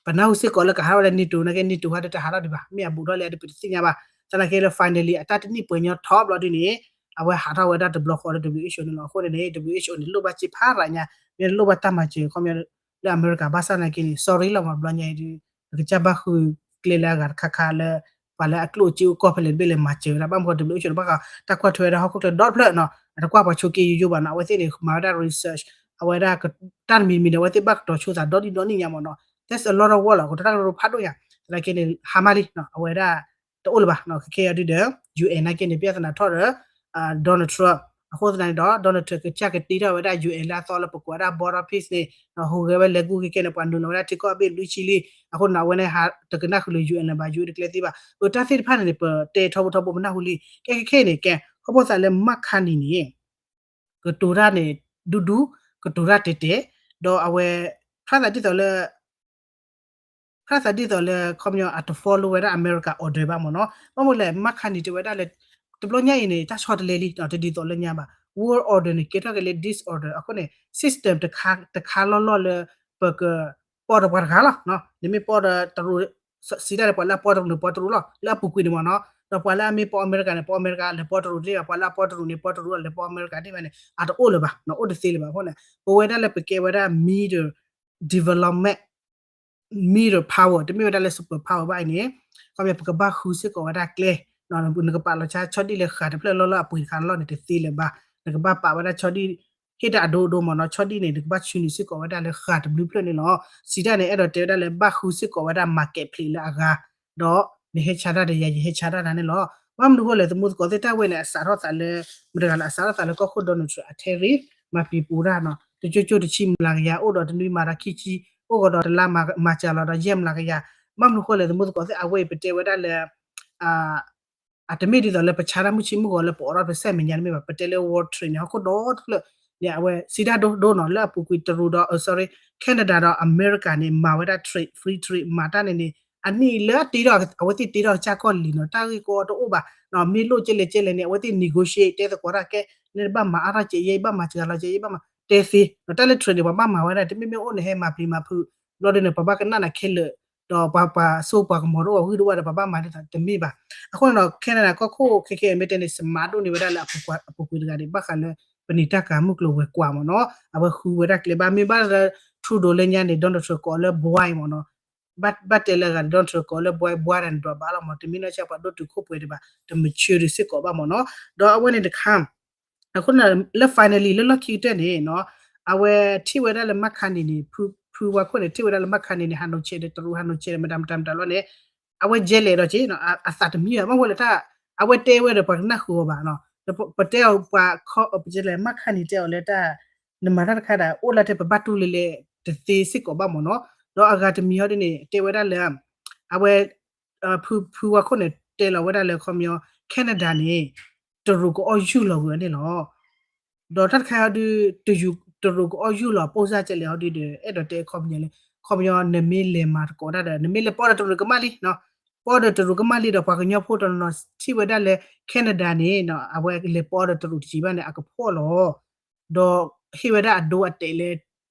ပနၢ်ဟူစ့ၢ်ကီးလၢကဟးထီၣ်ဝဲလၢ NATO နာ်က့ NATO ဟီဒ်တဟးထီၣ်ဒံးဘၣ် မ့ၢ်အဘူးထီၣ်လံဒီးပတသ့ၣ်ညါဘၣ် သနာ်က့လၢ finally အတၢ်တနံၣ်ပှဲၤညီထီဘျီဒ်န့ၣ် အဝဲဟးထီၣ်ဝဲဒၣ်တဘျီဃီလၢ W H O န့ၣ်လီၤ. အဃိန့ၣ်န့ၣ် W H O န့ၣ်လိၣ်ဘၣ်စ့ဖးရၤညါ မ့ၢ်လိၣ်ဘၣ်တၢ်မၤစၢၤ ခီပညီ လၢအမဲရကၤ ဘၣ်ဆၣ်သနာ်က့န့ၣ် sorry လီၤမး ဘျီညါအံၤဒုး ပကစၢ်ဘၣ်ဃုကျဲလၢအဂၤတခါခါလၢ ပှၤလၢအကျိၣ်စ့အိၣ်ကီၢ်ဖဲလဲၣ်တဘ့ၣ်လဲၣ်မၤစၢၤဝဲဒၣ် ဘၣ်မနုၤ W H O န့ၣ် ဘၣ်ဃးတၢ်ကွၢ်ထွဲဝဲဒၣ်ဟီၣ်ခိၣ်ချၢဒီတဖျၢၣ်နီၤ အတကွၢ်ပှၤဆိးက့ယိယိဘၣ်နီၤ အဝဲသ့ၣ်န့ၣ် မၤဝဲဒၣ် research အဝဲဒၣ် တၢ်တမံၤမံၤန့ၣ် အဝဲသ့ၣ်ဘၣ်ကတီၤဆိသးဒီဒံၣ်ဒီနံၣ်ညါမးနီၤ that's a lot of work လီၤ ကတီၤတၢ်ကရၢကရိဖးဒိၣ်ညါ သနာ်က့န့ၣ် ဟါမၢ်လံ အဝဲဒၣ် တအိၣ်လၢၤဘၣ် ခဲခဲအံၤဒုးဒီး U N နာ်က့န့ၣ် ပျၢ်သနာ်ထီၣ်ဒီး Donald Trump အဃိသတးန့ၣ်ဒီး Donald Trump ကစၢ်ကတ့ထီၣ်ဝဲဒၣ် U N လၢအသီလၢပကိးဝဲဒၣ် Board of Peace န့ၣ် ဟူးဂဲၤဝဲလဲၤကူၣ်ကဲကဲန့ၣ် ပှၤနုာ်လီၤဝဲဒၣ်ထံကီၢ်အဘ့ၣ်လွံၢ်ဆံလံ အဃိန့ၣ် အဝဲန့ၣ် တကနၣ်ဃုာ်လၢ U N လၢၤဘၣ် U N တကျဲသ့ဘၣ် အတၢ်သ့ၣ်တဖၣ်န့ၣ်န့ၣ် ပတဲထီဘိထီဘိပနၢ်ဟူလံ ကဲခဲခဲအံၤန့ၣ် ကဲ ခီဖျိသးလၢမၣ်ခါနံၤန့ၣ် ကတိၤတၢ်န့ၣ် ဒူဒူ ကတိၤတၢ်တဲာ်တဲာ် ဒီးအဝဲ ဖျါသးဒ်သိးလၢ ဖျါသးဒ်သိးလၢ ခီပညီ အတ follow ဝဲဒၣ် America order ဘၣ်မ့ၢ်နီၤ ဘၣ်မနုၤလဲၣ် မၣ်ခါနံၤတဲဝဲဒၣ်လၢ တဘျီညါအံၤန့ၣ် တၢ်ဆီတလဲလံ တဒ်သိးလၢညါဘၣ် world order န့ၣ် ကဲထီၣ်က့ၤလၢ disorder အဃိန့ၣ် system တခါလီၢ်လီၢ်လၢ ပက ပီၣ်ဒီးပှၤတဂၤလီၤ နမ့ၢ်ပီၣ်ဒီးတရူး စံးတၢ်လၢပှၤလၢအပီၣ်တရူးန့ၣ် ပီၣ်တရူးလီၤ လၢအပူၤကွံာ်န့ၣ်မ့ၢ်နီၤ ဒီးပှၤလၢအမ့ၢ်ပီၣ်အမဲရကၤန့ၣ် ပီၣ်အမဲရကၤ လဲၤပီၣ်တရူးတသ့ဘၣ် ပှၤလၢအပီၣ်တရူးန့ၣ် ပီၣ်တရူးလီၤ လဲၤပီၣ်အမဲရကၤတသ့ဘၣ်န့ၣ် အတအိၣ်လၢၤဘၣ် အိၣ်တသ့လၢၤဘၣ်အဃိန့ၣ် ပဝဲဒၣ်လၢပကဲဝဲဒၣ် middle development middle power တမ့ၢ်ဝဲဒၣ်လၢ super power ဘၣ်အံၤန့ၣ် ခီပညီ ပကဘၣ်ဃုစ့ၢ်ကီးဝဲဒၣ်ကျဲ နကပာ်လီၤဆါဆီဒံၣ်လၢဃာ်တဖျၢၣ်လီၢ်လၢအပှ့ၤတခါလီၢ်န့ၣ် တသ့လၢၤဘၣ် နကဘၣ်ပာ်ဝဲဒၣ်ဆီဒံၣ် ဟ့ၣ်တၢ်အဒိအဒိမ့ၢ်နီၤ, ဆီဒံၣ်န့ၣ် နကဘၣ်ဆူနုာ်စ့ၢ်ကီးဝဲဒၣ်လၢဃာ်တဘျုးဖျၢၣ်န့ၣ်လီၤ. စံးတၢ်န့ၣ် အဲၣ်ဒိးတဲဝဲဒၣ်လၢဘၣ်ဃုစ့ၢ်ကီးဝဲဒၣ် marketplace လၢအဂၤ, ဒီးနဟဲဆါတၢ်ဒီးယၤ ယဟဲဆါတၢ်နၤန့ၣ်လီၤ. ဘၣ်မနုၤဃိလဲၣ် သမူသကိးသ့ၣ်တၢ်ဝဲန့ၣ် အစးထီၣ်သးလၢ မတၤတဂၤလဲၣ် အစးထီၣ်သးလၢကီၢ်ခိၣ် Donald Trump အ tariff မၤပံၤပူၤတၢ်နီၤ, တကၠိကၠိတဆံမျးကယၤ အိၣ်ဒီးတနွံမၤဒီးခံဆံ, အိၣ်ကဒီးတလါမၤစှၤလီၤဒီးယဲၢ်မျးကယၤ. ဘၣ်မနုၤဃိလဲၣ် သမူသကိးသ့ၣ် အဝဲအံၤပတဲဝဲဒၣ်လၢ အတမ့ၢ်ဒ်သိးလၢပဆါတၢ်မုၢ်ဆ့ၣ်မုၢ်ဂီၤလၢပအိးထီၣ်ပစဲးမဲာ်ညါတမ့ၢ်ဘၣ်, ပတဲလၢ world trade န့ၣ် ဟီၣ်ခိၣ်ဒီတဖျၢၣ်န့ၣ် အဝဲစံးတၢ်ဒိဒိနီၤ လၢအပူၤကွံာ်တရူးဒီး sorry, Canada ဒီးအမဲရကၤန့ၣ် မၤဝဲဒၣ် trade, free trade မၤတၢ်န့ၣ်န့ၣ် အနံၣ်လၢအတ့ထီၣ် အဝဲသ့ၣ်တ့ထီၣ်ကစၢ်ကီၢ်လံၤနီၤ, တၢ်ဂ့ၢ်ကီတအိၣ်ဘၣ်, မ့ၢ်လိၣ်ကဲလဲၣ်ကဲလဲၣ်န့ၣ် အဝဲသ့ၣ် negotiate တဲသကိးတၢ်ကဲ, နဘၣ်မၤအါထီၣ်ကဲးယဲ ယဘၣ်မၤစှၤလီၤကဲးယဲ ဘၣ်မၤတဲသ့, တၢ်လၢ trade န့ၣ် ပှၤဘၣ်မၤဝဲဒၣ် တမ့မ့ၢ်အိၣ်န့ၣ် ဟဲမၤပျံၤမၤဖုး, ဘျီဒ်န့ၣ် ပှၤဘၣ်ကနၣ်နၤခဲလၢာ်, ဒီးပှၤပှၤစိပှၤကမီၤတအိၣ် အဂံၢ်တအိၣ်ဒီး ပှၤဘၣ်မၤဒ်သိးတမ့ၢ်ဘၣ်. အဃိန့ၣ်ဒီး Canada ကီၢ်ခိၣ်ခဲခဲအံၤ မ့ၢ်တဲန့ၣ် စမးဒိၣ်န့ၢ်ဝဲဒၣ်လၢအပူၤကွံာ်တဂၤန့ၣ် ဘၣ်ဃးလၢ ပနံာ်တၢ်ကၤမုၢ်ကျိၤဝဲၤကွာ်မ့ၢ်နီၤ, အဝဲဃုဝဲဒၣ်ကျဲဘၣ် မ့ၢ်ဘၣ်လၢ Trudeau လၢညါန့ၣ် Donald Trump ကိးလၢ boy မ့ၢ်နီၤ, ဘၣ်တဲလၢအဂၤ Donald Trump ကိးလၢ boy, boy တၢ်န့ၣ်ဒွးဘၣ်လီၤမ့ၢ်, တမ့ၢ်နီၢ်ဆၣ်ပှၤဒိၣ်တုာ်ခိၣ်ပှဲၤဒံးဘၣ်, တ mature စ့ၢ်ကီးဘၣ်မ့ၢ်နီၤ, ဒီးအဝဲန့ၣ်တခါ အဃိန့ၣ် လၢ finally လၢလီၢ်ခံကတၢၢ်န့ၣ်နီၤ, အဝဲထံၣ်ဝဲဒၣ်လၢ မၣ်ခါနံၤန့ၣ် ဖု ဖုဝါခိၣ်န့ၣ် ထံၣ်ဝဲဒၣ်လၢ မၣ်ခါနံၤ န့ၣ် ဟးနိးဆဲးဒီးတရူး ဟးနိးဆဲးဒီးမတၤမတၤမတၤလီၤန့ၣ်, အဝဲယဲလဲၣ်ဒီးက့ အသးတမံဘၣ် ဘၣ်ဝဲလၢတၢ် အဝဲတဲဝဲဒီးပှၤကနၣ်ဃုာ်အီၤဘၣ်နီၤ, ပတဲအီၤပှၤ ပတဲလဲၣ် မၣ်ခါနံၤတဲအီၤလၢတၢ် နမၤတၢ်တခါဒၣ် အိၣ်လၢတဲပဘၣ်တူၢ်လဲလဲၣ်တသ့စ့ၢ်ကီးဘၣ်မ့ၢ်နီၤ, ဒီးအဂၤတမံၤဟီဒ်န့ၣ် တဲဝဲဒၣ်လၢ အဝဲ ဖု ဖုဝါခိၣ်န့ၣ် တဲလီၤဝဲဒၣ်လၢခီပညီ Canada န့ၣ် တရူးကအီၣ်ယူၢ်လီၤဝဲန့ၣ်လီၤ. ဒီးတၢ်တခါဟီဒု တယူၤ တရူးကအီၣ်ယူၢ်လီၤ ပိၢ်စၢ်ကဲလဲၣ်ဟီဒုဒီး အဲၣ်ဒိးတဲခီပညီလၢ ခီပညီ နမ့ၢ်လဲၤမၤသကိးတၢ်ဒီး နမ့ၢ်လဲၤပီဒီးတရူးကမၣ်လံ, ပီဒီးတရူးကမၣ်လံဒီး ပှၤကညီဖိတနီၤထံၣ်ဝဲဒၣ်လၢ Canada န့ၣ် အဝဲလဲၤပီဒီးတရူးတစဲးဘၣ်န့ၣ် အကဖှီၣ်လီၤ. ဒီးဟ့ၣ်ဝဲဒၣ်အဒိအတဲာ်လၢ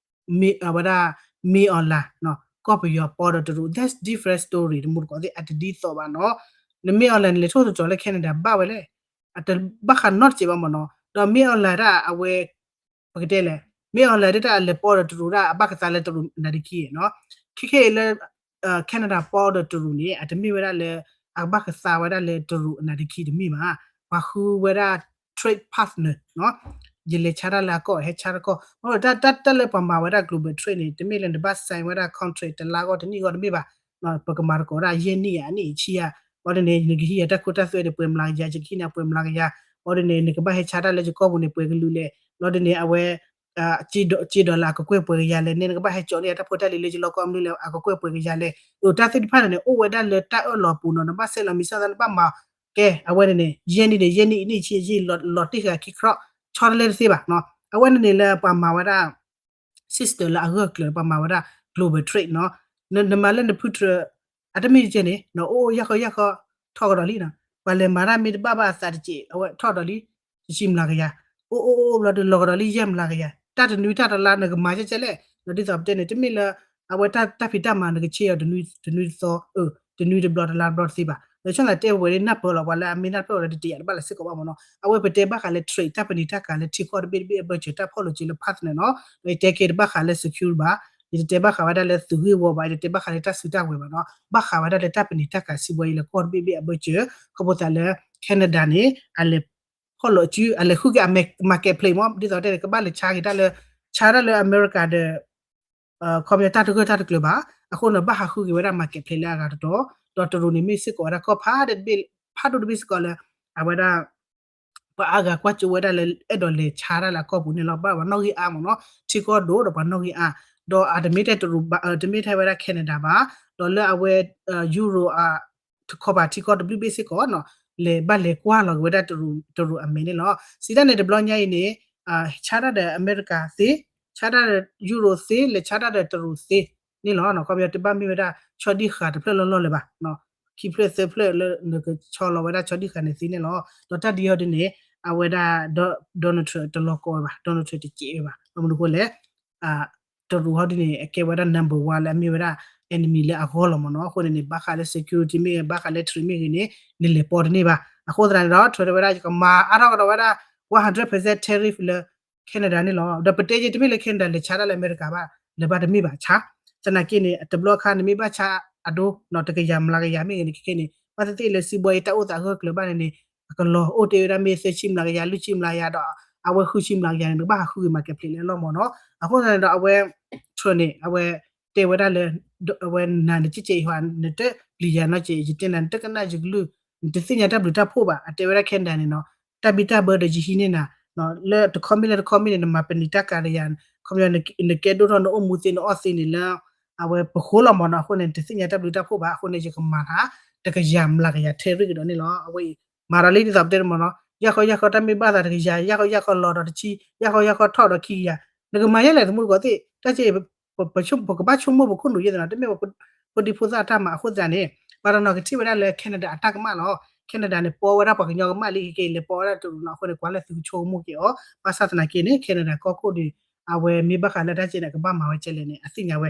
မ့ၢ်အဝဲဒၣ် မ့ၢ်အီၤလၢ် ကီၢ်ပယီၤပီဒီးတရူး that's different story တမူတကိးသ့ၣ် အတဒ်သိးဘၣ်နီၤ, နမ့ၢ်အီၤလၢ်န့ၣ် လဲၤထိၣ်သတြီၤလၢ Canada ဘၣ်ဝဲလဲၣ်, အတဘၣ်ဃးနီတစဲးဘၣ်မ့ၢ်နီၤ, ဒီးမ့ၢ်အီၤလၢ်ဒၣ်အဝဲ ပကတဲလဲၣ်, မ့ၢ်အီၤလၢ်ဒၣ်တၢ်အလဲၤပီဒီးတရူးဒၣ်အဘၣ်ကသါလၢတရူးနၤဒံခံနီၤ, ခဲခဲအံၤလၢ Canada ပီဒီးတရူးန့ၣ် အတမ့ၢ်ဝဲဒၣ်လၢ အကဘၣ်ကသါဝဲဒၣ်လၢတရူးအနၤဒံခံတမ့ၢ်ဘၣ်, ပှၤဃုဝဲဒၣ် trade partner နီၤ, ယလဲၤဆါတၢ်လၢအကီၢ် ဟဲဆါတၢ်ကီၢ်, တၢ်လၢပှၤမၤဝဲဒၣ် global trade န့ၣ် တမ့ၢ်လၢနဘၣ် sign ဝဲဒၣ် contract တလါဂီၢ်တနံၣ်ဂီၢ်တမ့ၢ်ဘၣ်, ပကမၤသကိးဒၣ်ယဲၢ်နံၣ်ဧါ အနံၣ်ဆံဧါ, ဘျီဒ်န့ၣ် နကဟံးယၤတၢ်ခိတၢ်သွဲဒီးပှဲၤမျးကယၤ, ယကဟံးန့ၢ်ပှဲၤမျးကယၤ, ဘျီဒ်န့ၣ် နကဘၣ်ဟဲဆါတၢ်လၢယကီၢ်ပူၤန့ၣ် ပှဲၤကလုာ်လဲၣ်, ဘျီဒ်န့ၣ် အဝဲ က့ဒီးလၢအကကွဲၢ်ပှဲၤကယၤလဲၣ်, နကဘၣ်ဟဲကၠီန့ၢ်ယၤတၢ်ဖိတၢ်လံၤလၢယလီၢ်ကီၢ်မနုၤလဲၣ် အကကွဲၢ်ပှဲၤကယၤလဲၣ်, တၢ်သ့ၣ်တဖၣ်န့ၣ်န့ၣ် အိၣ်ဝဲဒၣ်လၢတၢ်အၢၣ်လီၤပူၤနီၤ, နဘၣ်ဆဲးလီၤမံၤစၢ်သး နဘၣ်မၤကဲ အဝဲန့ၣ်န့ၣ် ယဲၢ်နံၣ်န့ၣ် ယဲၢ်နံၣ်အနံၣ်ဆံ ယံာ်လီၤတ့ၢ်ဃာ်ခံခြီး ဆီတလဲတသ့ဘၣ်, အဝဲန့ၣ်န့ၣ်လၢပှၤမၤဝဲဒၣ် system လၢအဂၢၢ်ကျၢၤ ပှၤမၤဝဲဒၣ် global trade နီၤ, နမၤလၢနဖုတြၢၤ အတမ့ၢ်ကဲန့ၣ် နအိၣ်ယၢ်ဃီယၢ်ဃီ ထီၣ်ကဒီးလံနီၤ, ပှၤလဲၤမၤတၢ်မ့ၢ်တဘၣ်ဘၣ်အသးတစဲး အဝဲထီၣ်ဒီးလံ တဆံမျးကယၤ, အိၣ်အိၣ်အိၣ်ဘျီဒီးလီၤကဒီးလံယဲၢ်မျးကယၤ, တၢ်တနွံတၢ်တလါနကမၤကဲကဲလဲၣ်, ဒ်သိးပတဲန့ၣ် တမ့ၢ်လၢ အဝဲတၢ်ဖံးတၢ်မၤနကဆ့အီၤ တနွံတသီ တနွံတဘျီတလါတဘျီတသ့ဘၣ်, လၢဆီၣ်သးတဲဝဲဒၣ်နၢ်ပၢၢ်လီၤ ပှၤလၢအမ့ၢ်နၢ်ပၢၢ်လီၤ တတယာ်တဘၣ်လၢၤစ့ၢ်ကီးဘၣ်မ့ၢ်နီၤ, အဝဲပတဲဘၣ်ဃးလၢ trade တၢ်ပနံာ်တၢ်ကၤလၢထံကီၢ်တဘ့ၣ်တဘ့ၣ်အဘၢၣ်စၢၤ တၢ်ဖီၣ်လိာ်စုလၢ partner နီၤ, ဒီးယတဲကဲတဘၣ်ဃးလၢ secure ဘၣ်, ယတတဲဘၣ်ဃးဝဲဒၣ်လၢသုးဂ့ၢ်ဝီဘၣ်, ယတတဲဘၣ်ဃးလၢတၢ်စုတၢ်ဝဲၤဘၣ်နီၤ, ဘၣ်ဃးဝဲဒၣ်လၢတၢ်ပနံာ်တၢ်ကၤစံးဘီအံၤလၢကီၢ်တဘ့ၣ်ဘ့ၣ်အဘၢၣ်စၢၤ, ခီဖျိသးလၢ Canada န့ၣ် အလဲၤဖီၣ်လိာ်စု အလဲၤဃုက့ၤအ marketplace မ့ၢ် ဒ်သိးတဲန့ၣ် ကဘၣ်လဲၤဆါက့ၤတၢ်လၢ ဆါတၢ်လၢအမဲရကၤဒီး ခီပညီတၢ်တဂၢၢ်တၢ်တကျၢၤဘၣ်, အဃိန့ၣ် ဘၣ်ဟးဃုက့ၤဝဲဒၣ် marketplace လၢအဂၤတတီၤ, ဒီးတရူးန့ၣ်မ့ၢ်စ့ၢ်ကီးဝဲဒၣ်ကီၢ်ဖးဒိၣ်တဘ့ၣ် ဖးဒိၣ်တဘ့ၣ်စ့ၢ်ကီးလၢ အဝဲဒၣ် ပှၤအါဂၤကွၢ်ကၠိဝဲဒၣ်လၢအဲၣ်ဒိးလဲၤဆါတၢ်လၢအကီၢ်ပူၤန့ၣ်လီၤ, ဘၣ်ပှၤနီၣ်ဂံၢ်အါမ့ၢ်နီၤ, ထံကီၢ်ဒိၣ်ဒီးပှၤနီၣ်ဂံၢ်အါ, ဒီးအတမ့ၢ်ထဲတရူးဘၣ် တမ့ၢ်ထဲဝဲဒၣ် Canada ဘၣ်, ဒီးလၢအဝဲ Euro အ တခီပၤထံကီၢ်တဘျုးဘ့ၣ်စ့ၢ်ကီးနီၤ, လဲၤဘၣ်လဲၤကွၢ်လီၤက့ၤဝဲဒၣ်တရူးအမဲာ်န့ၣ်လီၤ. စံးတၢ်န့ၣ်တဘျီညါအံၤန့ၣ် ဆါတၢ်ဒီးအမဲရကၤသ့, ဆါတၢ်ဒီး Euro သ့, လဲၤဆါတၢ်ဒီးတရူးသ့န့ၣ်လီၤ. ခီပညီတဘၣ်မ့ၢ်ဝဲဒၣ်ဆီဒံၣ်ဃာ်တဖျၢၣ်လီၢ်လီၢ်လၢၤဘၣ်, ခံဖျၢၣ်သၢဖျၢၣ်လၢနကဆီလီၤဝဲဒၣ်ဆီဒံၣ်ဃာ်န့ၣ်သ့န့ၣ်လီၤ. ဒီးတၢ်ဒ်အံၤဒ်န့ၣ် အဝဲဒၣ် Donald Trump တလီၤကီဝဲဘၣ်, Donald Trump တစဲးဝဲဘၣ်, ဘၣ်မနုၤအဃိလဲၣ် တရူးဟီဒ်န့ၣ် အကဲဝဲဒၣ် number one လၢအမ့ၢ်ဝဲဒၣ် enemy လၢအဂီၢ်လီၤမ့ၢ်နီၤ. အဃိန့ၣ်န့ၣ် ဘၣ်ဃးလၢ security မ့ၢ်ဂ့ၤ ဘၣ်ဃးလၢ trade မ့ၢ်ဂ့ၤန့ၣ် နလဲၤပိာ်တန့ၢ်ဘၣ်. အဃိသတးန့ၣ်ဒီး Trump တဲဝဲဒၣ် ယကမၤအါထီၣ်ကဒီးဝဲဒၣ် one hundred percent tariff လၢ Canada န့ၣ်လီၤ. ဒီးပတဲက့ၤတမ့ၢ်လၢ Canada လဲၤဆါတၢ်လၢအမဲရကၤဘၣ်, လဲၤဘၣ်တမ့ၢ်ဘၣ်ဆါ. သနာ်က့န့ၣ် အတဘျီအခါ နမ့ၢ်ဘၣ်ဆါအဒိ တကယၤမျးကယၤမ့ၢ်ဂ့ၤန့ၣ် ခဲခဲန့ၣ် ဘၣ်သ့ၣ်သ့ၣ်လၢစံးဘီအံၤတၢ်အိၣ်သးဂၢၢ်ကျၢၤဘၣ်န့ၣ်န့ၣ် အကလီၤအိၣ်တ့ၢ်ဝဲဒၣ်မ့ၢ်သၢဆံမျးကယၤ လွံၢ်ဆံမျးကယၤဒီး အဝဲဃုဆံမျးကယၤန့ၣ် နကဘၣ်ဟးဃုဂ့ၤ marketplace လၢအလီၢ်မ့ၢ်နီၤ. အဃိသတးန့ၣ်ဒီး အဝဲ Trump န့ၣ် အဝဲတဲဝဲဒၣ်လၢ အဝဲနၤနကဲကဲအံၤဟီ နတပျံၤယၤနီတကဲး ယတဲနၤ နတကနၣ်ယကလုၢ် နတသ့ၣ်ညါတၢ်ဘျုးတၢ်ဖှိၣ်ဘၣ် အတဲဝဲဒၣ် Canada န့ၣ်နီၤ. တၢ်ဘံၣ်တၢ်ဘၢဒီးယဟံးန့ၢ်နၤ လၢတခီမ့ၢ်လၢတခီမ့ၢ်န့ၣ် နမၤပနံာ်တၢ်ကၤဒီးယၤ ခီပညီ နကဲဒိၣ်ထီၣ် နအိၣ်မူသ့ နအီၣ်သ့န့ၣ်လၢ အဝဲပဃိလီၤမ့ၢ်နီၤ. အဃိန့ၣ် နတသ့ၣ်ညါတၢ်ဘျုးတၢ်ဖှိၣ်ဘၣ်. အဃိန့ၣ် ယကမၤနၤ တကယၤမျးကယၤ tariff ကဒီးန့ၣ်လီၤ. အဝဲအံၤ မၤဒီးလံဒ်သိးပတဲတမ့ၢ်နီၤ ယၢ်ဃီယၢ်ဃီတၢ်မ့ၢ်ဘၣ်သးတကယၤ ယၢ်ဃီယၢ်ဃီလီၤဒီးတဆံ ယၢ်ဃီယၢ်ဃီထီၣ်ဒီးခံကယၤ နကမၤယဲလဲၣ် သမူသကိးသ့ၣ် တၢ်ကဲ ပကဘၣ်ဆိကမိၣ်ပခိၣ်နူာ်ယဲၢ်သနီၤ တမ့ၢ်ဝဲ ဖိဒံဖိသၣ်တၢ်မၤအဃိသတးန့ၣ် ပှၤတနီၤကထံၣ်ဝဲဒၣ်လၢ Canada အတၢ်ကမၣ်လီၤ. Canada န့ၣ် ပီဝဲဒၣ်ပှၤကညီကမၣ်လံ ခဲကဲအံၤ လဲၤပီဝဲဒၣ်တရူးနီၤ အဃိန့ၣ် ကွၢ်လၢသုကဆိကမိၣ်က့ၤအီၤ ဘၣ်ဆၣ်သနာ်က့န့ၣ် Canada ကီၢ်ခိၣ်ဒီး အဝဲမ့ၢ်ဘၣ်ဃးလၢတၢ်ကဲန့ၣ် ကဘၣ်မၤဝဲကဲလဲၣ်န့ၣ် အသ့ၣ်ညါဝဲ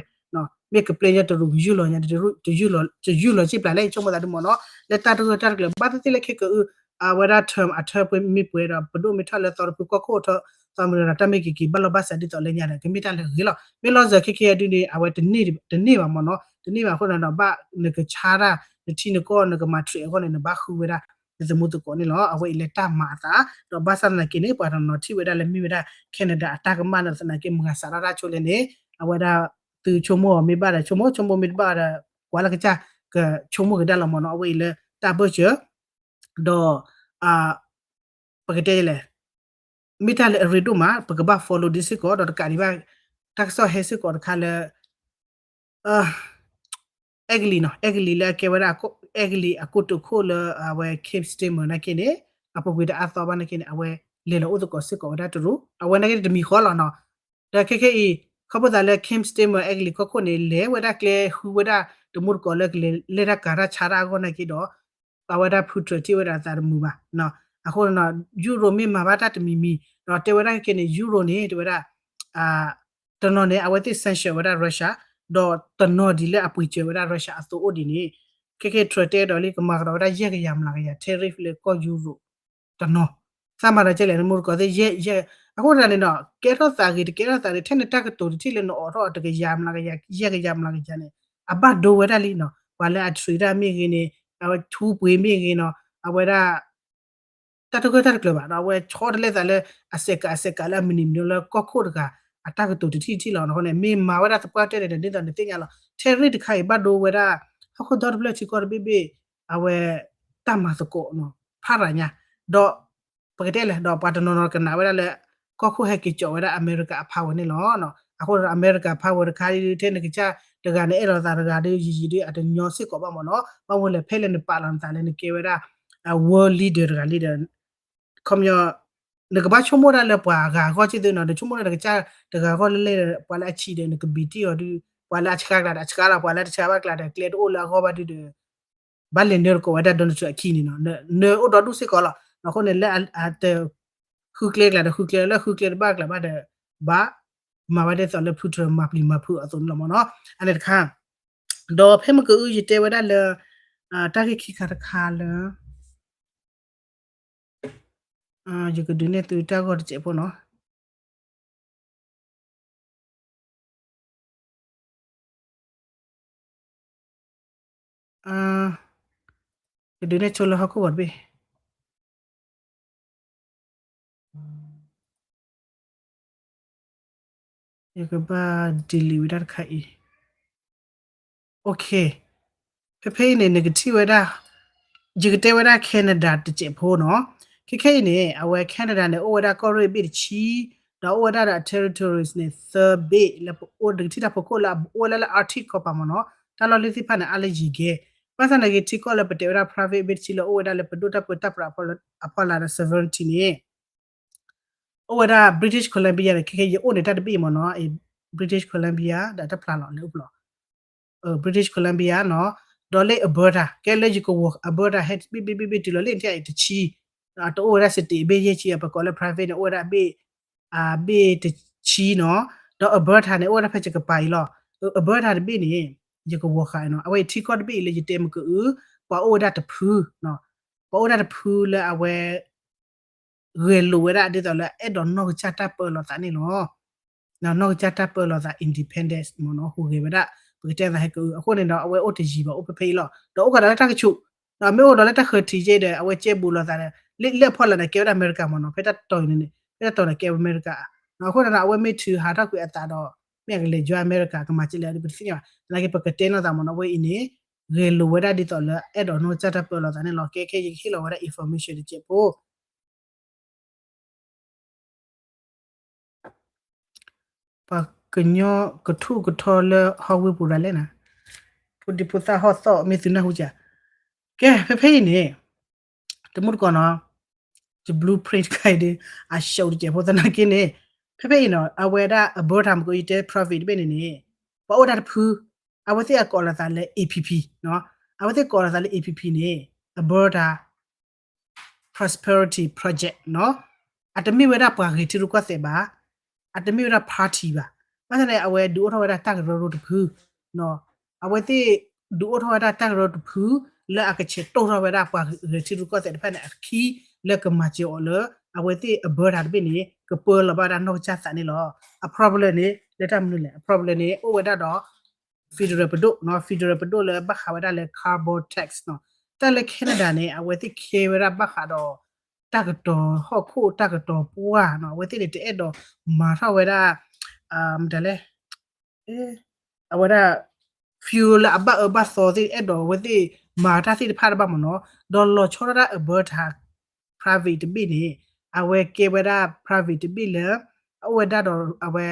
မ့ၢ်ကပျဲၢ်ညီတရူးကယူၢ်လီၤညါ တယူၢ်လီၤစ့ၢ်ပျၢ်လဲၣ် ဆိကမိၣ်သးဒ်မ့ၢ်နီၤ လၢတၢ်တဂၢၢ်တၢ်တကျၢၤ ဘၣ်သ့ၣ်သ့ၣ်လၢခဲကအု အဝဲဒၣ် term အထၢပှဲၤမ့ၢ်ပှဲၤဒီး ပဒိၣ်မ့ၢ်ထီၣ်လၢသီတဖုကီၢ်ခိၣ်ထီ သီမ့ၢ်ဒီးတၢ်မ့ၢ်က့ၤက့ၤဘၣ်လီၢ်ဘၣ်စးဒ်သိးလၢညါဒီး ကမ့ၢ်တၢ်လၢအဂ့ၤလီၤ. မ့ၢ်လီၤစၢၤခဲခဲအံၤဒုန့ၣ် အဝဲတန့ၢ်ဘၣ်မ့ၢ်နီၤ တန့ၢ်ဘၣ်အဃိန့ၣ်ဒီး ဘၣ်နကဆါတၢ် နထံနကီၢ် နကမၤ trade အဂီၢ်န့ၣ် နဘၣ်ဃုဝဲဒၣ် နသမူသကိးန့ၣ်လီၤ. အဝဲအံၤလၢတၢ်မၤအသး ဒီးဘၣ်ဆၣ်သနာ်က့န့ၣ် ပှၤတနီၤထံၣ်ဝဲဒၣ်လၢမ့ၢ်ဝဲဒၣ် Canada အတၢ်ကမၣ်န့ၣ်သနာ်က့ မုၢ်ဂၤစးထီၣ်တၢ်ဆိလဲၣ်န့ၣ် အဝဲဒၣ် သုဆိကမိၣ်အီၤမ့ၢ်ဘၣ်ဒီးဆိကမိၣ် ဆိကမိၣ်မ့ၢ်တဘၣ်ဒီး ကွၢ်လၢကစၢ် ကဆိကမိၣ်ကဒါလီၤမ့ၢ်နီၤ အဝဲအံၤလၢတၢ်ဘၢၣ်စၢၤ ဒီး ပကတဲလဲၣ် မ့ၢ်တၢ်လၢအရ့ဒိၣ်မး ပကဘၣ် follow ဒ်စ့ၢ်ကီး ဒီးတကးဒံးဘၣ် တၢ်ကစီၣ်ဟဲစ့ၢ်ကီးတခါလၢ အဲကလံးနီၤ အဲကလံးလၢအကဲဝဲဒၣ် အဲကလံး အကိတိာ်ခိၣ်လၢအဝဲ Keith Starmer နာ်က့န့ၣ် အပူၤကွံာ်တအါသီဘၣ်နာ်က့န့ၣ် အဝဲလဲၤလီၤအိၣ်သကိးစ့ၢ်ကီးဝဲဒၣ်တရူး အဝဲနာ်က့န့ၣ်တမံၤဃီလီၤနီၤ ဒီးခဲခဲအံၤ ခီဖျိသးလၢ Keith Starmer အဲကလံးကီၢ်ခိၣ်န့ၣ် လဲၤဝဲဒၣ်ကျဲဃုဝဲဒၣ် တမူတကိးလၢကလဲၤလဲၣ်တၢ်ကၤတၢ်ဆါတၢ်အဂီၢ်နာ်က့ဒီး အဝဲဒၣ် Putin ထံၣ်ဝဲဒၣ်အသးတမုာ်ဘၣ် အဃိ ယူရိၤ မ့ၢ်မၤဘၣ်တၢ်တမံၤမံၤ ဒီးတဲဝဲဒၣ်ခဲခဲန့ၣ် ယူရိၤ န့ၣ် တဲဝဲဒၣ် တနီၤန့ၣ် အဝဲသ့ၣ် sanction ဝဲဒၣ် Russia ဒီးတနီၤဒ်လၢအပှ့ၤစၢၤဝဲဒၣ် Russia အသိးအိၣ်ဒ်န့ၣ် ခဲခဲ Trump တဲဒီးလံ ကမၤကဒီးဝဲဒၣ်ယဲၢ်ကယၤမျးကယၤ tariff လၢကီၢ်ယူရိၤ တနီၤ သးမၤဒီးကဲလဲၣ် နမူတကိးသ့ၣ် ယဲၢ် ယဲၢ် အဃိသတးန့ၣ်ဒီး ကဲထီၣ်သးဂ့ၤ တကဲထီၣ်သးဂ့ၤ ထဲန့ၣ်တၢ်ကတိၤတထံၣ်လၢနအိးထီၣ်အီၤ တကယၤမျးကယၤ ယဲၢ်ကယၤမျးကယၤန့ၣ် အဘၣ်ဒိဝဲဒၣ်လံနီၤ ပှၤလၢအ trade တၢ်မ့ၢ်ဂ့ၤန့ၣ် အဝဲထူပှ့ၤမ့ၢ်ဂ့ၤနီၤ အဝဲဒၣ် တၢ်တဂၢၢ်တၢ်တကျၢၤဘၣ်ဒီး အဝဲဆီတလဲသးလၢ အစဲးကး အစဲးကးလၢအမုၢ်နံၤမုၢ်နံၤလၢကီၢ်ခိၣ်တဂၤ အတၢ်ကတိၤတထံၣ်တထံၣ်လီၤ အဃိန့ၣ် မ့ၢ်မၤဝဲဒၣ်သပှၢ်တၢၢ်န့ၣ်ဒီး ဒ်သိးနသ့ၣ်ညါလီၤ tariff တခါအံၤဘၣ်ဒိဝဲဒၣ် ဟီၣ်ခိၣ်ဒီတဖျၢၣ်ထံကီၢ်တဘ့ၣ်ဘ့ၣ် အဝဲ တၢ်မၤသကိးနီၤ ဖးရၤညါ ဒီး ပကတဲလဲၣ် ဒီးပှၤတနီၤနီၤကနၣ်ဝဲဒၣ်လၢ ကီၢ်ခိၣ်ဟဲက့ၤကၠီးဝဲဒၣ် အမဲရကၤအ power န့ၣ်လီၤ အဃိဒီး အမဲရကၤ power တခါဒ်ထဲနကစၢ်တဂၤန့ၣ် အဲၣ်လီၤသးတဂၤဒီး ယံာ်ယံာ်ဒီး အတညီစ့ၢ်ကီးဘၣ်မ့ၢ်နီၤ ဘၣ်မနုၤလဲၣ် ဖဲလၢနပာ်လီၤနသးလၢနကဲဝဲဒၣ် world leader တဂၤလံဒီး ခီပညီ နကဘၣ်ဆိကမိၣ်ဒၣ်လၢပှၤဂၤအဂီၢ်က့သ့နီၤ နဆိကမိၣ်လၢနကစၢ်တဂၤအဂီၢ်လၢလဲၣ်ဒီး ပှၤလၢအဆံးဒီး နကဘံၣ်တံၢ်အီၤဒုး ပှၤလၢအဆှါကျါဒီးအဆှါလီၤ ပှၤလၢတဆှါဘၣ်ကျါဒီး ကျဲတအိၣ်လၢအဂီၢ်ဘၣ်ဒုးဒီး ဘၣ်လဲၤနၢတကိးဝဲဒၣ် Donald Trump အခံန့ၣ်နီၤ နၢအိၣ်ဒီဒူၣ်စ့ၢ်ကီးလီၤ အဃိန့ၣ် လၢအတ ဃုကျဲကျါဒီးဃုကျဲ လၢဃုကျဲတဘၣ်ကျါဘၣ်ဒီး ဘၣ် မၤဝဲဒ်သိးလၢ Putin မၤပျံၤမၤဖုးအသိးန့ၣ်လီၤမ့ၢ်နီၤ အန့ၣ်တခါ ဒီးဖဲမ့ၢ်ကအု ယတဲဝဲဒၣ်လၢ တၢ်ဂ့ၢ်ခံခါတခါလၢ ယကဒုးနဲၣ်သုတၢ်ဂီၢ်တစဲးဖိနီၤ ကဒုးနဲၣ်ဆိလၢဟီၣ်ခိၣ်ဂီၤတဘ့ၣ် ယကဘၣ် delete ဝဲဒၣ်တခါအံၤ OK ဖဲဖဲအံၤန့ၣ် နကထံၣ်ဝဲဒၣ် ယကတဲဝဲဒၣ် Canada တစဲးဖိနီၤ ခဲခဲအံၤန့ၣ် အဝဲ Canada န့ၣ် အိၣ်ဝဲဒၣ်ကီၢ်ရ့ၣ်ဘ့ၣ်တဆံ ဒီးအိၣ်ဝဲဒၣ်ဒီး territories န့ၣ် သၢဘ့ၣ် လၢပအိၣ်ဒကထံၣ်တၢ်ဖီခိၣ်လၢအအိၣ်ဝဲဒၣ်လၢ Arctic ကီၢ်ပၤမ့ၢ်နီၤ တၢ်လီၢ်လၢသ့ၣ်တဖၣ်န့ၣ် အါလၢယံၤဂဲၤ ဘၣ်ဆၣ်သနာ်က့ ထံကီၢ်လၢပတဲဝဲဒၣ် private ဘ့ၣ်တဆံလၢအိၣ်ဝဲဒၣ်လၢပဒိၣ်တၢ်ပၢတၢ်ပြးအဖီလာ်ဒီး sovereignty န့ၣ် အိၣ်ဝဲဒၣ် British Columbia န့ၣ် ခဲခဲယအိၣ်န့ၣ်တၢ်တဘ့ၣ်မ့ၢ်နီၤ British Columbia ဒီးတၢ်ဖျါလီၤလၢအိၣ်ဖျီ British Columbia နီၤ ဒီးလၢ Alberta ကဲလၢယကဝီၤ Alberta ဟဲဘ့ၣ်ဘ့ၣ်ဘ့ၣ်ဘ့ၣ်တုၤလီၤလၢနထံၣ်အံၤတဆံ တအိၣ်ဝဲဒၣ် state ဘ့ၣ်ယဲၢ်ဆံ ပကိးလၢ private န့ၣ် အိၣ်ဝဲဒၣ်ဘ့ၣ် အဘ့ၣ်တဆံနီၤ ဒီး Alberta န့ၣ် အိၣ်ဝဲဒၣ်ဖဲစကပၤအံၤလီၤ Alberta တဘ့ၣ်န့ၣ် ယကဝီၤဃာ်နီၤ အဝဲအံၤထံကီၢ်တဘ့ၣ်အံၤလၢယတဲမ့ၢ်ကအု ပှၤအိၣ်ဝဲဒၣ်တဖု ပှၤအိၣ်ဝဲဒၣ်တဖုလၢအဝဲ ဂဲၤလိာ်ဝဲဒၣ်ဒ်သိးလၢအဲၣ်ဒိးနီၢ်ကစၢ်တၢ်ပၢလီၤသးန့ၣ်လီၤ နီၢ်ကစၢ်တၢ်ပၢလီၤသး independence မ့ၢ်နီၤ ဟူးဂဲၤဝဲဒၣ် ပကတဲသးဟဲကအု အဃိန့ၣ်ဒီး အဝဲအိၣ်တယံၤဘၣ် အိၣ်ဖဲဖဲအံၤလီၤ ဒီးအိၣ်ဃာ်ဒီးလၢတၢ်ကဆူး ဒီးမ့ၢ်အိၣ်ဒီးလၢတၢ်ဃၢၤထံးယဲဒီး အဝဲကဲဘူးလိာ်သးဒီး လၢအဖီလာ်န့ၣ် ကဲဝဲဒၣ်အမဲရကၤမ့ၢ်နီၤ ဖဲတၢ်တီၤန့ၣ်န့ၣ် ဖဲတၢ်တီၤန့ၣ်ကဲဝဲအမဲရကၤ, အဃိသတးဒီး အဝဲမ့ၢ်ထုးဟးထီၣ်ကွံာ်အသးဒီး မ့ၢ်အကလဲၤ join အမဲရကၤ ကမၤစၢၤလဲၣ်ဒီး ပတသ့ၣ်ညါဘၣ်. သနာ်က့ ပကတဲနီၢ်သးမ့ၢ်နီၤ အဝဲအံၤန့ၣ် ဂဲၤလိာ်ဝဲဒၣ်ဒ်သိးလၢ အဲၣ်ဒိးနီၢ်ကစၢ်တၢ်ပၢလီၤသးန့ၣ်လီၤ. ကဲခဲအံၤ ယကဟ့ၣ်လီၤဝဲဒၣ် information တစဲးဖိ ပှၤကညီကထူၣ်ကထီလၢဟီၣ်ဝ့ၢ်ပူၤဒၣ်လဲၣ်နၤ, ဖိဒံဖိသၣ်ဟီၣ်သီၣ် မ့ၢ်သုနၢ်ဟူစ့ၢ်, ကဲ ဖဲဖဲအံၤန့ၣ် တမူတကိးနီၤ, ယ blueprint တခါအံၤဒီး အ show တစဲးဖိသနာ်က့န့ၣ်, ဖဲဖဲအံၤနီၤ အဝဲဒၣ် Alberta မ့ၢ်ကီး ယတဲ province တဘ့ၣ်န့ၣ်န့ၣ် ပှၤအိၣ်ဝဲဒၣ်တဖု, အဝဲသ့ၣ်အကိးလီၤသးလၢ A P P နီၤ, အဝဲသ့ၣ်ကိးလီၤသးလၢ A P P န့ၣ် Alberta Prosperity Project နီၤ, အတမ့ၢ်ဝဲဒၣ်ပှၤဂဲၤထံရူၢ်ကီၢ်သဲးဘၣ်, အတမ့ၢ်ဝဲဒၣ် party ဘၣ်, ဘၣ်ဆၣ်န့ၣ် အဝဲဒုးအိၣ်ထီၣ်ဝဲဒၣ်တၢ်ကရၢကရိတဖု, အဝဲသ့ၣ်ဒုးအိၣ်ထီၣ်ဝဲဒၣ်တၢ်ကရၢတဖု လၢအကဆဲးတိၢ်ထီၣ်ဝဲဒၣ်ပှၤဂဲၤထံရူၢ်ကီၢ်သဲးတဖၣ်န့ၣ် အခံလၢကမၤစၢၤအီၤလၢ အဝဲသ့ၣ် Alberta တဘ့ၣ်န့ၣ် ကပၢလီၤဘၣ်ဝဲဒၣ်နီၢ်ကစၢ်သးန့ၣ်လီၤ. အ problem န့ၣ် လၢတၢ်မနုၤလဲၣ်, အ problem န့ၣ် အိၣ်ဝဲဒၣ်ဒီး federal ပဒိၣ်နီၤ, federal ပဒိၣ်လၢဘၣ်ဃးဝဲဒၣ်လၢ carbon tax နီၤ, တၢ်လၢ Canada န့ၣ် အဝဲသ့ၣ်ခဲဝဲဒၣ်ဘၣ်ဃးဒီး တၢ်ကတီၤဟီၣ်ခိၣ် တၢ်ကတီၤပှၢ်နီၤ, အဝဲသ့ၣ်န့ၣ် တအဲၣ်ဒိးမၤထီၣ်ဝဲဒၣ် မတၤလဲၣ် အဝဲဒၣ် fuel လၢအဘၣ်အၢဘၣ်သီသ့ၣ် အဲၣ်ဒိးအဝဲသ့ၣ်မၤတၢ်သ့ၣ်တဖၣ်တဘၣ်မ့ၢ်နီၤ, ဒီးလီၤဆီဒၣ်တၢ် Alberta province တဘ့ၣ်န့ၣ် အဝဲကဲဝဲဒၣ် province တဘ့ၣ်လၢ အအိၣ်ဝဲဒၣ်ဒီးအဝဲ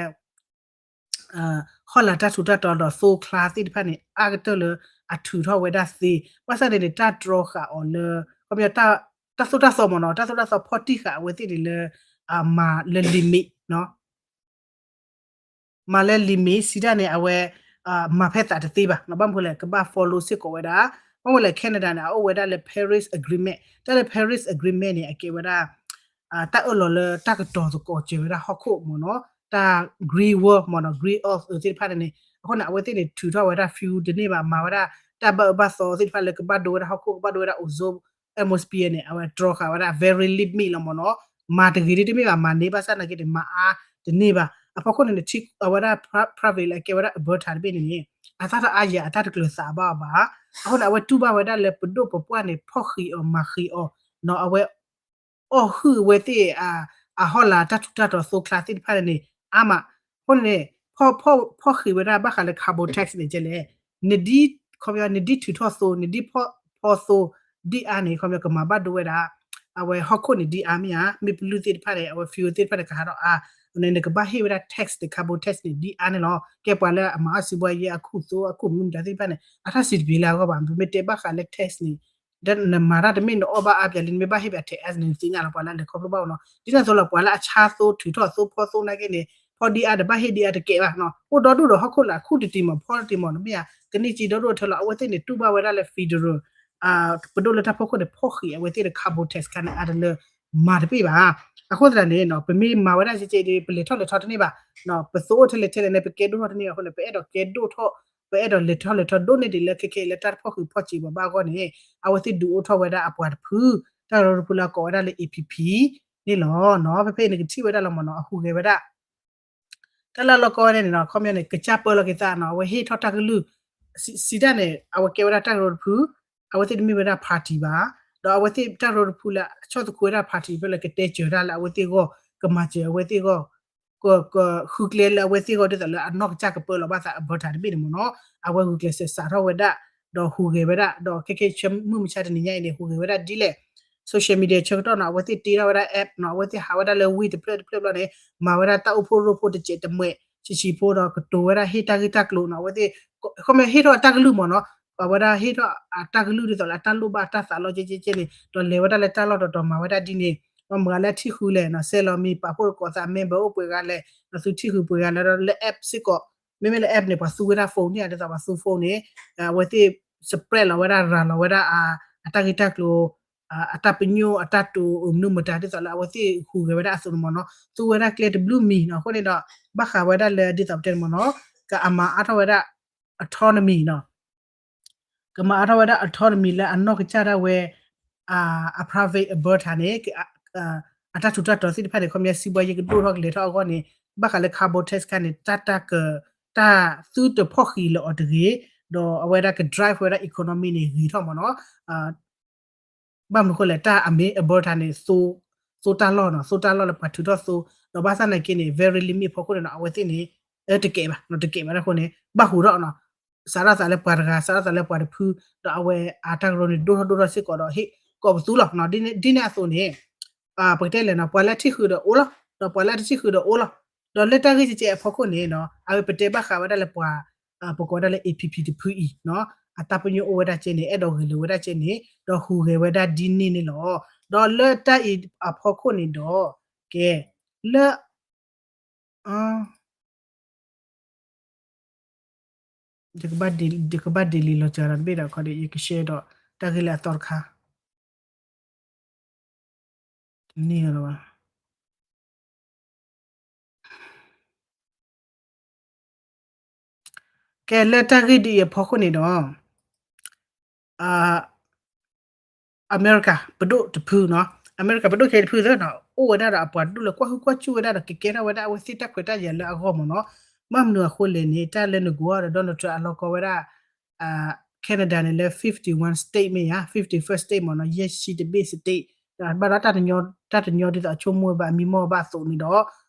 ဟီၣ်လာ်တၢ်ထူးတၢ်တီၤဒီးသိချါသ့ၣ်တဖၣ်န့ၣ် အါကတၢၢ်လၢအထုးထီၣ်ဝဲဒၣ်သ့, ဘၣ်ဆၣ်န့ၣ်န့ၣ် တၢ်တြီဃာ်အီၤလၢ ခီပညီ တၢ်သိၣ်တၢ်သီမ့ၢ်နီၤ, တၢ်သိၣ်တၢ်သီဖီၣ်တံၢ်ဃာ်အဝဲသ့ၣ်န့ၣ်လၢ မၤလၢ limit နီၤ မၤလၢ limit စံးတၢ်န့ၣ် အဝဲ မၤဖဲသးတသ့ဘၣ်နီၤ, ဘၣ်မနုၤလဲၣ် ကဘၣ် follow စ့ၢ်ကီးဝဲဒၣ်, ဘၣ်မနုၤလဲၣ် Canada န့ၣ် အအိၣ်ဝဲဒၣ်လၢ Paris Agreement, တၢ်လၢ Paris Agreement န့ၣ် အကဲဝဲဒၣ် တၢ်အၢၣ်လီၤလၢတၢ်ကတီၤသကိးစၢၤဝဲဒၣ်ဟီၣ်ခိၣ်မ့ၢ်နီၤ, တၢ် green world မ့ၢ်နီၤ, green earth သ့ၣ်တဖၣ်န့ၣ်န့ၣ်, အဃိန့ၣ် အဝဲသ့ၣ်န့ၣ် ထုးထီၣ်ဝဲဒၣ် fuel တန့ၢ်ဘၣ်, မၤဝဲဒၣ် တၢ်ဘၣ်အၢဘၣ်သီသ့ၣ်တဖၣ်လၢကဘၣ်ဒိဝဲဒၣ်ဟီၣ်ခိၣ် ကဘၣ်ဒိဝဲဒၣ် ozone atmosphere န့ၣ် အဝဲတြီဃာ်ဝဲဒၣ် very limit လီၤမ့ၢ်နီၤ, မၤတဂ့ၤဒ်တမ့ၢ်ဘၣ်, မၤန့ၢ်ဘၣ်ဆၣ်နာ်က့န့ၣ် မၤအါတန့ၢ်ဘၣ်, အဖီခိၣ်န့ၣ်န့ၣ် အဝဲဒၣ် province လၢအကဲဝဲဒၣ် Alberta တဘ့ၣ်န့ၣ်န့ၣ် အတၢ်တအါယၤ အတၢ်တကျၢၤသးဘၣ်အီၤဘၣ်, အဃိန့ၣ် အဝဲတူၢ်ဘၣ်ဝဲဒၣ်လၢပဒိၣ်ပပှၢ်န့ၣ် ဖီၣ်ဃံးအီၤမၤဃံးအီၤနီၤ, အဝဲ အီၣ်ဟုၣ်အဝဲသ့ၣ် အဟီၣ်လာ်တၢ်ထူးတၢ်တီၤသိချါသ့ၣ်တဖၣ်န့ၣ်န့ၣ် အါမး, အဃိန့ၣ်န့ၣ် ဖီၣ်ဃံးဝဲဒၣ်ဘၣ်ဃးလၢ carbon tax န့ၣ် ကဲလဲၣ်, နဒ် ခီပညီ နဒ်ထုးထီၣ်သိ နဒ်ဖီၣ်သိ ဒ်အါန့ၣ် ခီပညီ ကမၤဘၣ်ဒိဝဲဒၣ် အဝဲဟီၣ်ခိၣ်န့ၣ် ဒ်အါမ့ၢ်ဧါ, မ့ၣ်ပလူၢ်သ့ၣ်တဖၣ်န့ၣ် အဝဲ fuel သ့ၣ်တဖၣ်န့ၣ် ကဟးထီၣ်အါ, န့ၣ် နကဘၣ်ဟ့ၣ်ဝဲဒၣ် tax န့ၣ် carbon tax န့ၣ် ဒ်အါန့ၣ်လီၤ. ကဲပှၤလၢအမၤအီၣ်စံးဘှါယဲ အခိၣ်သိ အခိၣ်မနုၤမတၤသ့ၣ်တဖၣ်န့ၣ် အတၢ်စံးတပျ့ၤလၢအဂီၢ်ဘၣ်, ပမ့ၢ်တဲဘၣ်ဃးလၢ tax န့ၣ် နမၤတၢ်တမ့ၢ်နအီၣ်ဘၣ်အါပျဲၢ်လံ နမ့ၢ်ဘၣ်ဟ့ၣ်ပှၤ tax န့ၣ် နသ့ၣ်ညါလီၤ ပှၤလၢအလဲၤခီဖျိဘၣ်အီၤနီၤ, ဒ်န့ၣ်အသိးလီၤ ပှၤလၢအဆါသိ ထုးထီၣ်သိ ဖီၣ်သိနာ်က့န့ၣ် ဖီၣ်ဒ်အါဒီးဘၣ်ဟ့ၣ်ဒ်အါတကဲဘၣ်နီၤ, အိၣ်ဒီဒူၣ်ဒီးဟီၣ်ခိၣ်လၢအခူၣ်တတံၤမး ဖီတတံၤမး နမ့ၢ်ဧါ, ကန့ၢ်က့ဒီဒူၣ်ထဲလီၤ, အဝဲသ့ၣ်န့ၣ် တူၢ်ဘၣ်ဝဲဒၣ်လၢ federal ပဒိၣ်လၢတၢ်ဖီခိၣ်န့ၣ် ဖီၣ်ဃံးအဝဲသ့ၣ်ဒီး carbon tax ခါန့ၣ် အါတလၢမၤတပ့ၢ်ဘၣ်. အဃိသတးန့ၣ်နီၤ ပမ့ၢ်မၤဝဲဒၣ်ကဲကဲဒီး ပလဲၤထီၣ်လဲၤထီတန့ၢ်ဘၣ်, ပသိအိၣ်ထဲလဲၣ်ထဲလဲၣ်န့ၣ် ပကဲဒိၣ်ထီၣ်တန့ၢ်ဘၣ်အဃိန့ၣ် ပအဲၣ်ဒိးကဲဒိၣ်ထီၣ် ပအဲၣ်ဒိးလဲၤထီၣ်လဲၤထီဒိၣ်န့ၢ်ဒံးလၢခဲခဲအံၤလၢတၢ်ဖီၣ်ဃံးဖီၣ်စံးပှၤဘၣ်အဂီၢ်န့ၣ် အဝဲသ့ၣ်ဒုးအိၣ်ထီၣ်ဝဲဒၣ်အပှၤတဖု, တၢ်ကရၢတဖုလၢအကိးဝဲဒၣ်လၢ A P P န့ၣ်လီၤနီၤ. ဖဲဖဲအံၤနကထံၣ်ဝဲဒၣ်လီၤမ့ၢ်နီၤ အဟူးဂဲၤဝဲဒၣ် တၢ်လၢအလီၢ်ကီဝဲန့ၣ်နီၤ ခီပညီန့ၣ် ကစၢ်ပၢလီၤက့ၤသးနီၤ အဝဲဟ့ၣ်ထီၣ်တၢ်ကလုၢ် စံးတၢ်န့ၣ် အဝဲကဲဝဲဒၣ်တၢ်ကရၢတဖု, အဝဲသ့ၣ်တမ့ၢ်ဝဲဒၣ် party ဘၣ်, ဒီးအဝဲသ့ၣ်တၢ်ကရၢတဖုလၢအဆီၣ်သခူဝဲဒၣ် party ဖဲလၢကတဲစၢၤတၢ်လၢအဝဲသ့ၣ်အဂီၢ် ကမၤစၢၤအဝဲသ့ၣ်အဂီၢ် ကဃုကျဲလၢအဝဲသ့ၣ်အဂီၢ်ဒ်သိးလၢအနီၢ်ကစၢ်ကပၢလီၤဘၣ်သး Alberta တဘ့ၣ်န့ၣ်မ့ၢ်နီၤ, အဝဲဂုာ်ကျဲးစၢးစးထီၣ်ဝဲဒၣ် ဒီးဟူးဂဲၤဝဲဒၣ် ဒီးခဲခဲဆၢမုၢ်မဆါတနံၤညါအံၤန့ၣ် ဟူးဂဲၤဝဲဒၣ်ဒ်လဲၣ် social media ဆၢကတီၢ်နီၤ အဝဲသ့ၣ်တ့ထီၣ်ဝဲဒၣ် app နီၤ အဝဲသ့ၣ်ဟးဝဲဒၣ်လၢဝ့ၢ်တဖျၢၣ်တဖျၢၣ်ဘျီန့ၣ် မၤဝဲဒၣ်တၢ်အိၣ်ဖှိၣ်ရိဖှိၣ်တစဲးတမှဲးဆံးဆံးဖိဒီးကတိၤဝဲဒၣ်ဟ့ၣ်တၢ်ဂ့ၢ်တၢ်ကျိၤနီၤ အဝဲသ့ၣ် ခီပညီဟ့ၣ်ထီၣ်အတၢ်ကလုၢ်မ့ၢ်နီၤ ပှၤဝဲဒၣ်ဟ့ၣ်ထီၣ်အတၢ်ကလုၢ်ဒ်သိးလၢအတၢ်လိၣ်ဘၣ်တၢ်သးလီကဲကဲကဲန့ၣ် ဒီးလဲၤဝဲဒၣ်လၢတၢ်လီၢ်တတီၤမၤဝဲဒၣ်ဒ်န့ၣ် ဒီးမၤလၢထံၣ်ဃုလဲၣ်နီၤ ဆဲးလီၤမံၤပာ်ဖှိၣ်သကိးသး member အိၣ်ပှဲၤဂၤလဲၣ် ဒီးသုထံၣ်ဃုပှဲၤဂၤလဲၣ်ဒီးလၢ app စ့ၢ်ကီး မ့မ့ၢ်လၢ app န့ၣ် ပှၤသူဝဲဒၣ် phone န့ၣ် ဒ်သိးပှၤသူ phone န့ၣ် အဝဲသ့ၣ် spread လီၤဝဲဒၣ်ရၤလီၤဝဲဒၣ် အတၢ်ဂ့ၢ်တၢ်ကျိၤ အတၢ်ပညိၣ်အတၢ်တိာ်မနုၤမတၤဒ်သိးလၢ အဝဲသ့ၣ်ဟူးဂဲၤဝဲဒၣ်အသိးန့ၣ်မ့ၢ်နီၤ သူဝဲဒၣ်ကျဲတဘျုးမံၤနီၤ အဃိန့ၣ်ဒီး ဘၣ်ဃးဝဲဒၣ်လၢဒ်သိးပတဲန့ၣ်မ့ၢ်နီၤ ကအမၤအါထီၣ်ဝဲဒၣ် autonomy နီၤ ကမၤအါထီၣ်ဝဲဒၣ် autonomy လၢအနီၢ်ကစၢ်ဒၣ်ဝဲ အ province Alberta န့ၣ် အတၢ်ထူးတၢ်တီၤသ့ၣ်တဖၣ်န့ၣ် ခီပညီစံးဘှါယဲကဒိၣ်ထီၣ်ကလဲၤထီၣ်အဂီၢ်န့ၣ် ဘၣ်ဃးလၢ carbon tax ခါန့ၣ် တၢ်တၢ်က တၢ်သုတဖီၣ်ဃံးလၢအီၤတဂ့ၤ ဒီးအဝဲဒၣ်က drive ဝဲဒၣ် economy န့ၣ် ဂ့ၤထီၣ်မ့ၢ်နီၤ ဘၣ်မနုၤဃိလဲၣ် တၢ်အမ့ၢ် Alberta န့ၣ် သိ သိတၢ်လီၢ်နီၤ, သိတၢ်လီၢ်လၢပှၤထုးထီၣ်သိ, ဒီးဘၣ်ဆၣ်သနာ်က့န့ၣ် very limit အဖီခိၣ်န့ၣ်နီၤ အဝဲသ့ၣ်န့ၣ် တကဲးဘၣ်နီၤ, တကဲးဘၣ်တၢ်အဃိန့ၣ် ဘၣ်ဟူးထီၣ်နီၤ, စးထီၣ်သးလၢပှၤတဂၤ စးထီၣ်သးလၢပှၤတဖု, ဒီးအဝဲအတၢ်ကရၢန့ၣ် ဒိၣ်ထီၣ်ဒိၣ်ထီၣ်စ့ၢ်ကီးဒီး ဟ့ၣ်ကိးပသူလီၤ. ဒ်န့ၣ်အသိးန့ၣ် ပကတဲလဲၣ်နီၤ, ပှၤလၢထံၣ်ဃုာ်ဒီးအိၣ်လီၤ, ဒီးပှၤလၢတထံၣ်ဃုာ်ဒီးအိၣ်လီၤ. ဒီးလၢတၢ်ဂ့ၢ်ကဲကဲအဖီခိၣ်န့ၣ်နီၤ အဝဲပတဲဘၣ်ဃးဝဲဒၣ်လၢပှၤ ပကိးဝဲဒၣ်လၢ A P P တဖုအံၤနီၤ, အတၢ်ပညိၣ်အိၣ်ဝဲဒၣ်ကဲန့ၣ် အဲၣ်ဒိးဂဲၤလိာ်ဝဲဒၣ်ကဲန့ၣ် ဒီးဟူးဂဲၤဝဲဒၣ်ဒ်န့ၣ်န့ၣ်လီၤ. ဒီးလၢတၢ်အံၤအဖီခိၣ်န့ၣ်ဒီး ကဲ လၢ ယကဘၣ် delete လီၤစှၤဒီးတဘ့ၣ်ဒီး ခီဒီး ယက share ဒီးတၢ်ဂ့ၢ်လၢအသီတခါ တန့ၢ်လီၤဘၣ်. ကဲ လၢတၢ်ဂ့ၢ်ဒ်အံၤအဖီခိၣ်န့ၣ်ဒီး အမဲရကၤပဒိၣ်တဖုနီၤ, အမဲရကၤပဒိၣ်ခဲတဖုသ့နီၤ အိၣ်ဝဲဒၣ်ဒီးအပှၤဒိၣ်လၢကွၢ်ဟုၣ်ကွၢ်စူၢ်ဝဲဒၣ်ဒီးကကဲထီၣ်ဝဲဒၣ်အဝဲသ့ၣ်တၢ်ခွဲးတၢ်ယာ်လၢအဂီၢ်မ့ၢ်နီၤ. ဘၣ်မနုၤအဃိလဲၣ်န့ၣ် တၢ်လၢနဂီၢ်ဒီး Donald Trump အလီၢ်ကီဝဲဒၣ် Canada န့ၣ်လၢ fifty-one state မ့ၢ်ဧါ, fifty-first state မ့ၢ်နီၤ, ယဲၢ်ဆံတဘ့ၣ် state ဒီးဘၣ်ဒီးတၢ်တညီ တၢ်တညီဒ်သိးအဆိကမိၣ်ဝဲဘၣ်အမံမီၢ်ဘၣ်အသိးန့ၣ်ဒီး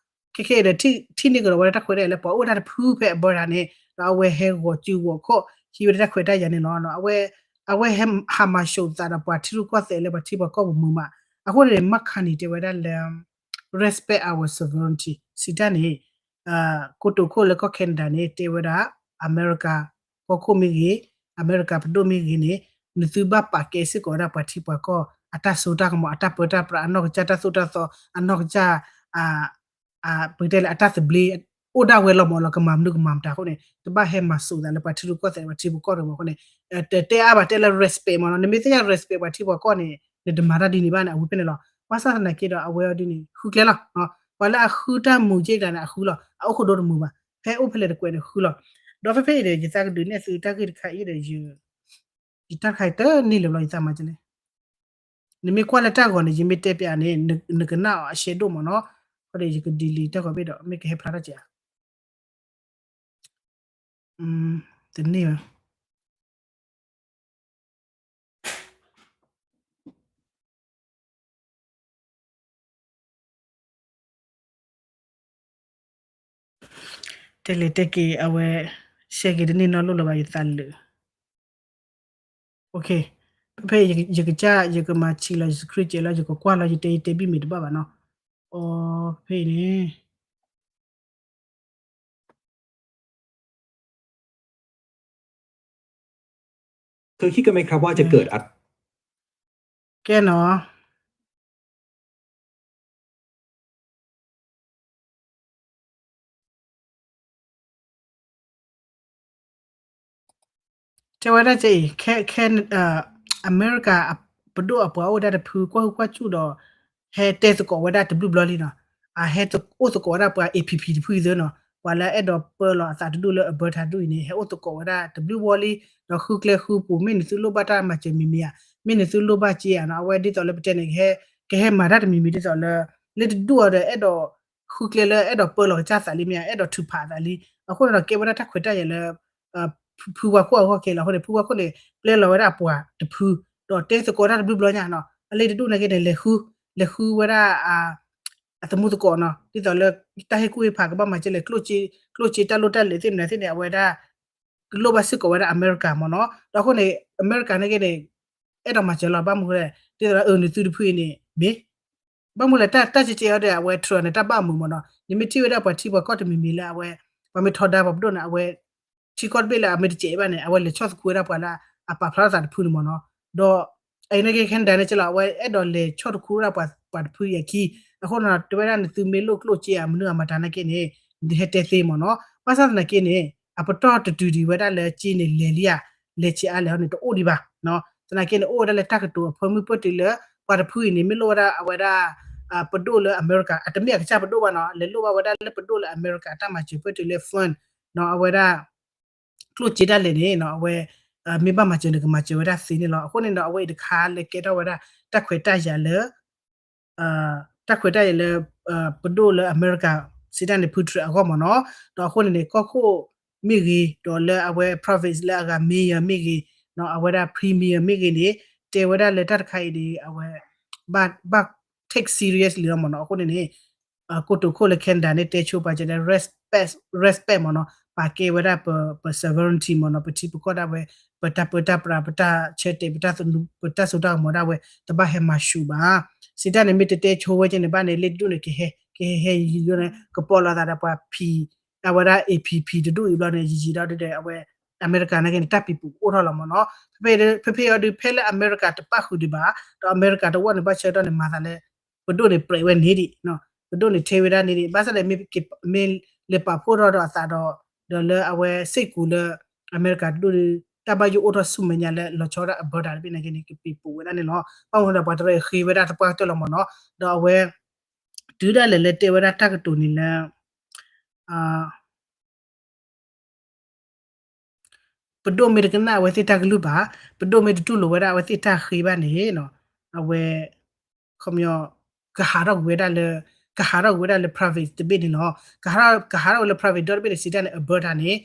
ခဲခဲအံၤဒီး ထံၣ်န့ၢ်ကဒီးဝဲဒၣ်တၢ်ခွဲးတၢ်ယာ်လၢ ပှၤအိၣ်ဝဲဒၣ်တဖုဖဲ Alberta န့ၣ် ဒီးအဝဲဟဲဂီၤစုဂီၤခီၣ် ဟံးဝဲဒၣ်တၢ်ခွဲးတၢ်ယာ်န့ၣ်လီၤ. အဝဲ အဝဲဟဲဟးမၤစိာ်သးဒီးပှၤထံရူၢ်ကီၢ်သဲးလၢပှၤထံပှၤကီၢ်ပူၤမုာ်မး. အဃိန့ၣ် မ့ၢ်ခါန့ၣ်တဲဝဲဒၣ်လၢ respect our sovereignty စံးတၢ်န့ၣ် ကိတိာ်ခိၣ်လၢကီၢ် Canada န့ၣ် တဲဝဲဒၣ် အမဲရကၤကီၢ်ခိၣ်မ့ၢ်ဂ့ၤ, အမဲရကၤပဒိၣ်မ့ၢ်ဂ့ၤန့ၣ် နသုဘၣ်ပာ်ကဲစ့ၢ်ကီးဝဲဒၣ်ပှၤထံပှၤကီၢ် အတၢ်စိတၢ်ကမီၤ အတၢ်ပၢတၢ်ပြး အနီၢ်ကစၢ်တၢ်သိၣ်တၢ်သီ အနီၢ်ကစၢ် ပကတဲလၢအတၢ်သဘျ့ အိၣ်ဒၣ်ဝဲလီၤမ့ၢ်လီၤ ကမၤမနုၤကမၤမတၤအဃိန့ၣ် တဘၣ်ဟဲမၤစိာ်သးလၢပှၤထံရူၢ်ကီၢ်သဲးပှၤထံပှၤကီၢ်တမံၤအဃိန့ၣ် တတဲအါဘၣ်တဲလၢ respect မ့ၢ်နီၤ. နမ့ၢ်သ့ၣ်ညါ respect ပှၤထံပှၤကီၢ်န့ၣ် နတမၤတၢ်ဒ်န့ၣ်ဘၣ်န့ၣ် အဝံၤဖဲန့ၣ်လီၤ. ဘၣ်ဆၣ်သနာ်က့ဒီး အဝဲအီၤဒ်န့ၣ် ဃုကျဲလီၤ. ပှၤလၢအဃုတၢ်မုာ်က့တဂၤန့ၣ် အဃုလီၤ. အအိၣ်ခိၣ်ဒိတမုာ်ဘၣ်. ဖဲအိၣ်ဖဲလဲၣ်တကွဲးန့ၣ်ဃုလီၤ. ဒီးဖဲဖဲအံၤဒီး ယသးကဒုးနဲၣ်သုတၢ်ဂ့ၢ်တခါအံၤဒီး ယတၢ်တခါအံၤတန့ၢ်လၢၤဘျီ ယသးမၤကလဲၣ်. နမ့ၢ်ကွၢ်လၢတၢ်ဂီၤန့ၣ် ယမ့ၢ်တဲပျးန့ၣ် နကနၣ်အီၤအရှဲဒိၣ်မ့ၢ်နီၤ. ဃိဒီးယက delete တၢ်ဂီၤဘ့ၣ်ဒီး မ့ၢ်ကဟဲဖျါထီၣ်ကဲဧါ. တန့ၢ်ဘၣ်. တဲလဲၤတဲက့ၤအဝဲ ရှဲက့ၤတန့ၢ်နီတလိၣ်လၢၤဘၣ် ယသးလၢာ်. ဖဲဖဲယကစၢ် ယကမၤဆံးလီၤ ယ screen ကဲလီၤ ယကကွၢ်လီၤ ယတဲယတဲဘၣ်မ့ၢ်တဘၣ်ဘၣ်နီၤ. အဖဲအံၤန့ၣ် เธอคิดกันไหมครับว่าจะเกิดอะ ကဲနီၤ တဲဝဲဒၣ်ကဲအံၤ ခဲ ခဲ အမဲရကၤ ပဒိၣ်အပှၤအိၣ်ဝဲဒၣ်တဖု ကွၢ်ဟုၣ်ကွၢ်စူၣ်ဒီး ဟဲတဲသကိးဝဲဒၣ်တဘျုးဘျီလံနီၤ. အဟဲအိၣ်သကိးဝဲဒၣ်ပှၤ A P P တဖုအံၤသ့နီၤ. ပှၤလၢအဲၣ်ဒိးပၢလီၤအသးတဒူၣ်လၢ Alberta ဒူၣ်အံၤန့ၣ် ဟဲအိၣ်သကိးဝဲဒၣ်တဘျုးဘျီလံ ဒီးဃုကျဲဃုပူၤ မ့ၢ်နသုလိၣ်ဘၣ်တၢ်မၤစၢၤမံၤမံၤဧါ, မ့ၢ်နသုလိၣ်ဘၣ်က့ဧါနီၤ. အဝဲဒ်သိးလၢပတဲန့ၣ် ကဟဲ ကဟဲမၤတၢ်တမံၤမံၤဒ်သိးလၢ လၢတဒူၣ်အီၤဒီး အဲၣ်ဒိးဃုကျဲလၢအဲၣ်ဒိးပၢလီၤကစၢ်သးလံမ့ၢ်ဧါ, အဲၣ်ဒိးထုးဖးအသးလံ. အဃိန့ၣ်ဒီးကဲဝဲဒၣ်တၢ်ခွဲးတၢ်ယာ်လၢ ဖုဝါခိၣ်အဂီၢ်ခဲလီၤ. အဃိန့ၣ် ဖုဝါခိၣ်န့ၣ် ပျဲလီၤဝဲဒၣ်အပှၤတဖု ဒီးတဲသကိးတၢ်တဘျုးဘျီညါနီၤ. အလံာ်တဒူၣ်န့ၣ်က့န့ၣ် လဲၤဃု လဲၤဃုဝဲဒၣ် အသမူသကိးနီၤ. ဒ်သိးလၢ တၢ်ဟ့ၣ်ကူၣ်ဟ့ၣ်ဖးကဘၣ်မၤကဲလဲၣ် ကျိၣ်စ့တၢ်လိၣ်တၢ်လဲၤသ့ၣ်မနုၤသ့ၣ်န့ၣ် အဝဲဒၣ် ကလိၣ်ဘၣ်စ့ၢ်ကီးဝဲဒၣ်အမဲရကၤမ့ၢ်နီၤ. ဒီးအဃိန့ၣ် အမဲရကၤန့ၣ်က့န့ၣ် အဲၣ်ဒိးမၤစၢၤလီၤ ဘၣ်မနုၤလဲၣ် ဒ်သိးလၢအနသုတဖုအံၤန့ၣ် မ့ၢ် ဘၣ်မနုၤလဲၣ် တၢ်တၢ်ကဲကဲအီၤဒီး အဝဲ Trump န့ၣ် တၢ်ဘၣ်အမုာ်မ့ၢ်နီၤ. နမ့ၢ်ထံၣ်ဝဲဒၣ်ပှၤထံပှၤကီၢ်တမံၤမံၤလၢအဝဲ ပှၤမ့ၢ်ထီဒါပှၤပဒိၣ်န့ၣ် အဝဲ ထံကီၢ်တဘ့ၣ်လၢအမ့ၢ်တကဲဘၣ်န့ၣ် အဝဲလဲၤဆီၣ်သခူဝဲဒၣ်ပှၤလၢအပာ်ဖျါထီၣ်သးတဖုန့ၣ်မ့ၢ်နီၤ. ဒီး အအံၤန့ၣ်က့ Canada န့ၣ်ကလီၤ အဝဲအဲၣ်ဒိးလဲၤဆီၣ်သခူဝဲဒၣ်ပှၤတဖုအံၤအခံ. အဃိန့ၣ် တဲဝဲဒၣ်နသုမ့ၢ်လိၣ်ကျိၣ်စ့ဧါ မနုၤအမၤတၢ်န့ၣ်က့န့ၣ် နဟဲတဲသ့မ့ၢ်နီၤ. ဘၣ်ဆၣ်သနာ်က့န့ၣ် အပတီၢ်တတုၤဒံးဝဲဒၣ်လၢက့န့ၣ် လဲၤလံဧါ လဲၤဆံးအါလဲၣ်ဟီန့ၣ် တအိၣ်ဒံးဘၣ်. သနာ်က့န့ၣ် အိၣ်ဝဲဒၣ်လၢတၢ်ကတိၤအဖၢမုၢ်ပၢၢ်တုၤလၢ ပှၤတဖုအံၤန့ၣ် မ့ၢ်လိၣ်ဝဲဒၣ်အဝဲဒၣ် ပဒိၣ်လၢအမဲရကၤ အတမ့ၢ်အကစၢ်ပဒိၣ်ဘၣ်နီၤ လဲၤလိၣ်ဘၣ်ဝဲဒၣ်လၢပဒိၣ်လၢအမဲရကၤအတၢ်မၤစၢၤပၢၢ်တုၤလၢ fund နီၤ အဝဲဒၣ် ကျိၣ်စ့ဒၣ်လဲာ်န့ၣ်နီၤ အဝဲ မ့ၢ်ဘၣ်မၤစၢၤန့ၣ် ကမၤစၢၤဝဲဒၣ်သ့န့ၣ်လီၤ. အဃိန့ၣ်ဒီး အဝဲအံၤတခါလဲၤကဲထီၣ်ဝဲဒၣ် တၢ်ခွဲးတၢ်ယာ်လၢ တၢ်ခွဲးတၢ်ယာ်လၢ ပဒိၣ်လၢအမဲရကၤ စံးတၢ်န့ၣ် ဖုထြဲးအဂီၢ်မ့ၢ်နီၤ. ဒီးအဃိန့ၣ်န့ၣ် ကီၢ်ခိၣ်မ့ၢ်ဂ့ၤ ဒီးလၢအဝဲ province လၢအဂၤ mayor မ့ၢ်ဂ့ၤ အဝဲဒၣ် premier မ့ၢ်ဂ့ၤန့ၣ် တဲဝဲဒၣ်လၢတၢ်တခါအံၤန့ၣ် အဝဲ ဘၣ် ဘၣ် take seriously လီၤမ့ၢ်နီၤ. အဃိန့ၣ်န့ၣ် ကိတိာ်ခိၣ်လၢ Canada န့ၣ် တဲဆိပာ်စၢၤလၢ respect, respect မ့ၢ်နီၤ, ပာ်ကဲဝဲဒၣ်ပ ပ sovereignty မ့ၢ်နီၤ, ပထံပကီၢ်ဒၣ်ဝဲ ပတၢ်ပၢတၢ်ပြး ပတၢ်ဆၢတဲာ် ပတၢ်သနူ ပတၢ်စိတၢ်ကမီၤဒၣ်ဝဲ တဘၣ်ဟဲမၤဆူၣ်ဘၣ်. စံးတၢ်န့ၣ် မ့ၢ်တတဲဆိဝဲကဲန့ၣ်ဘၣ်န့ၣ် လ့ၣ်တဒူၣ်န့ၣ် ကဟဲ ကဟဲဟဲယံၤယံၤန့ၣ် ကပီၣ်လိာ်သးဒီးပှၤဖံး အဝဲဒၣ် A P P တဒူၣ်အံၤဘျီန့ၣ် ယံၤယံၤဒီးဒ်ဒီး အဝဲ အမဲရကၤနာ်က့န့ၣ် တၢ်ပံၤပူၤအိၣ်ထီၣ်လီၤမ့ၢ်နီၤ. ဖဲ ဖဲဖဲအံၤဒုး ဖဲလၢအမဲရကၤတပၣ်ဃုာ်ဒံးဘၣ်, ဒီးအမဲရကၤတဝီန့ၣ် ဘၣ်ဆၢထီၣ်န့ၣ် မၤသးလၢ ပဒိၣ်န့ၣ်ပြဲးဝဲန့ၣ်ဒံး, ပဒိၣ်န့ၣ်ထဲဝဲဒၣ်န့ၣ်ဒံး, ဘၣ်ဆၣ်ဒီး မ့ၢ် မ့ၢ်လဲၤပာ်ဖှိၣ်ထီၣ်ဒီးအသးဒီး ဒီးလၢအဝဲစ့ၢ်ကီးလၢ အမဲရကၤတဒူၣ်ဒီး တၢ်ဘၣ်ယိၣ်အိၣ်ထီၣ်ဆူမဲာ်ညါလၢလီၤဆီဒၣ် Alberta တဘ့ၣ်နာ်က့န့ၣ် ကပံၤပူၤဝဲဒၣ်န့ၣ်လီၤ. ဘၣ်မနုၤဒီးပှၤတရၢဃ့ဝဲဒၣ်တပှၢ်ကတၢၢ်လီၤမ့ၢ်နီၤ, ဒီးအဝဲ တုၤဒၣ်လဲာ်လၢတဲဝဲဒၣ်တၢ်ကတိၤန့ၣ်လၢ ပဒိၣ်မ့ၢ်တကနၣ်အဝဲသ့ၣ်တၢ်ကလုၢ်ဘၣ်, ပဒိၣ်မ့ၢ်တတူၢ်လိာ်ဝဲဒၣ်အဝဲသ့ၣ်တၢ်ဃ့ဘၣ်န့ၣ်, အဝဲ ခီပညီ ကဟးထီၣ်ကွံာ်ဝဲဒၣ်လၢ ကဟးထီၣ်ကွံာ်ဝဲဒၣ်လၢ province တဘ့ၣ်န့ၣ်လီၤ. ကဟးထီၣ် ကဟးထီၣ်ဝဲလၢ province ဒီတဘ့ၣ်န့ၣ် စံးတၢ်န့ၣ် Alberta န့ၣ်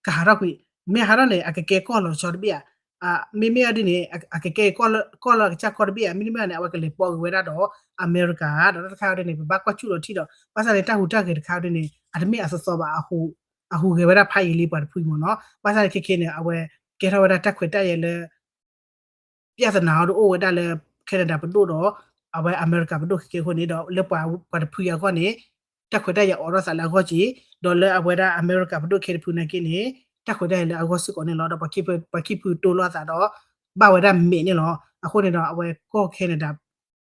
ကဟးထီၣ်ကွံာ်, မ့ၢ်ဟးထီၣ်န့ၣ် အကကဲကီၢ်လီၤဆီတဘ့ၣ်ဧါ, မ့မ့ၢ်အီၤဒ်န့ၣ် အကကဲကီၢ်လၢအကစၢ်ကီၢ်တဘ့ၣ်ဧါ, မ့တမ့ၢ်န့ၣ် အဝဲကလဲၤပိာ်က့ၤဝဲဒၣ်ဒီး အမဲရကၤ ဒီးတၢ်တခါအံၤဒ်န့ၣ် ပဘၣ်ကွၢ်ဆူၣ်ဒီးထံၣ်ဒီး ဘၣ်ဆၣ်န့ၣ် တၢ်ဟူးတၢ်ဂဲၤတခါအံၤဒ်န့ၣ် အတမ့ၢ်အသီသီဘၣ်, အဟူးဂဲၤဝဲဒၣ်ဖးယံာ်လံပှၤတဖုမ့ၢ်နီၤ. ဘၣ်ဆၣ်န့ၣ်ခဲခဲန့ၣ် အဝဲကဲထီၣ်ဝဲဒၣ်တၢ်ခွဲးတၢ်ယာ်လၢ ပြဿနာအံၤဒ်အိၣ်ဝဲဒၣ်လၢ Canada ပဒိၣ်ဒီး အဝဲအမဲရကၤပဒိၣ်ခဲခဲအဃိန့ၣ်ဒီး လၢပှၤတဖုအံၤအဂီၢ်န့ၣ် တၢ်ခွဲးတၢ်ယာ်အိးထီၣ်သးလၢအဂီၢ်က့ၤ, ဒီးလၢအဝဲဒၣ်အမဲရကၤပဒိၣ်ခဲတဖုနာ်က့န့ၣ် တၢ်ခွဲးတၢ်ယာ်လၢအဂီၢ်စ့ၢ်ကီးန့ၣ်လီၤ. ဒီးပှၤခံဖုတိလိာ်အသးဒီး ဘၣ်ဝဲဒၣ်မဲာ်န့ၣ်လီၤ. အဃိန့ၣ်ဒီး အဝဲကီၢ် Canada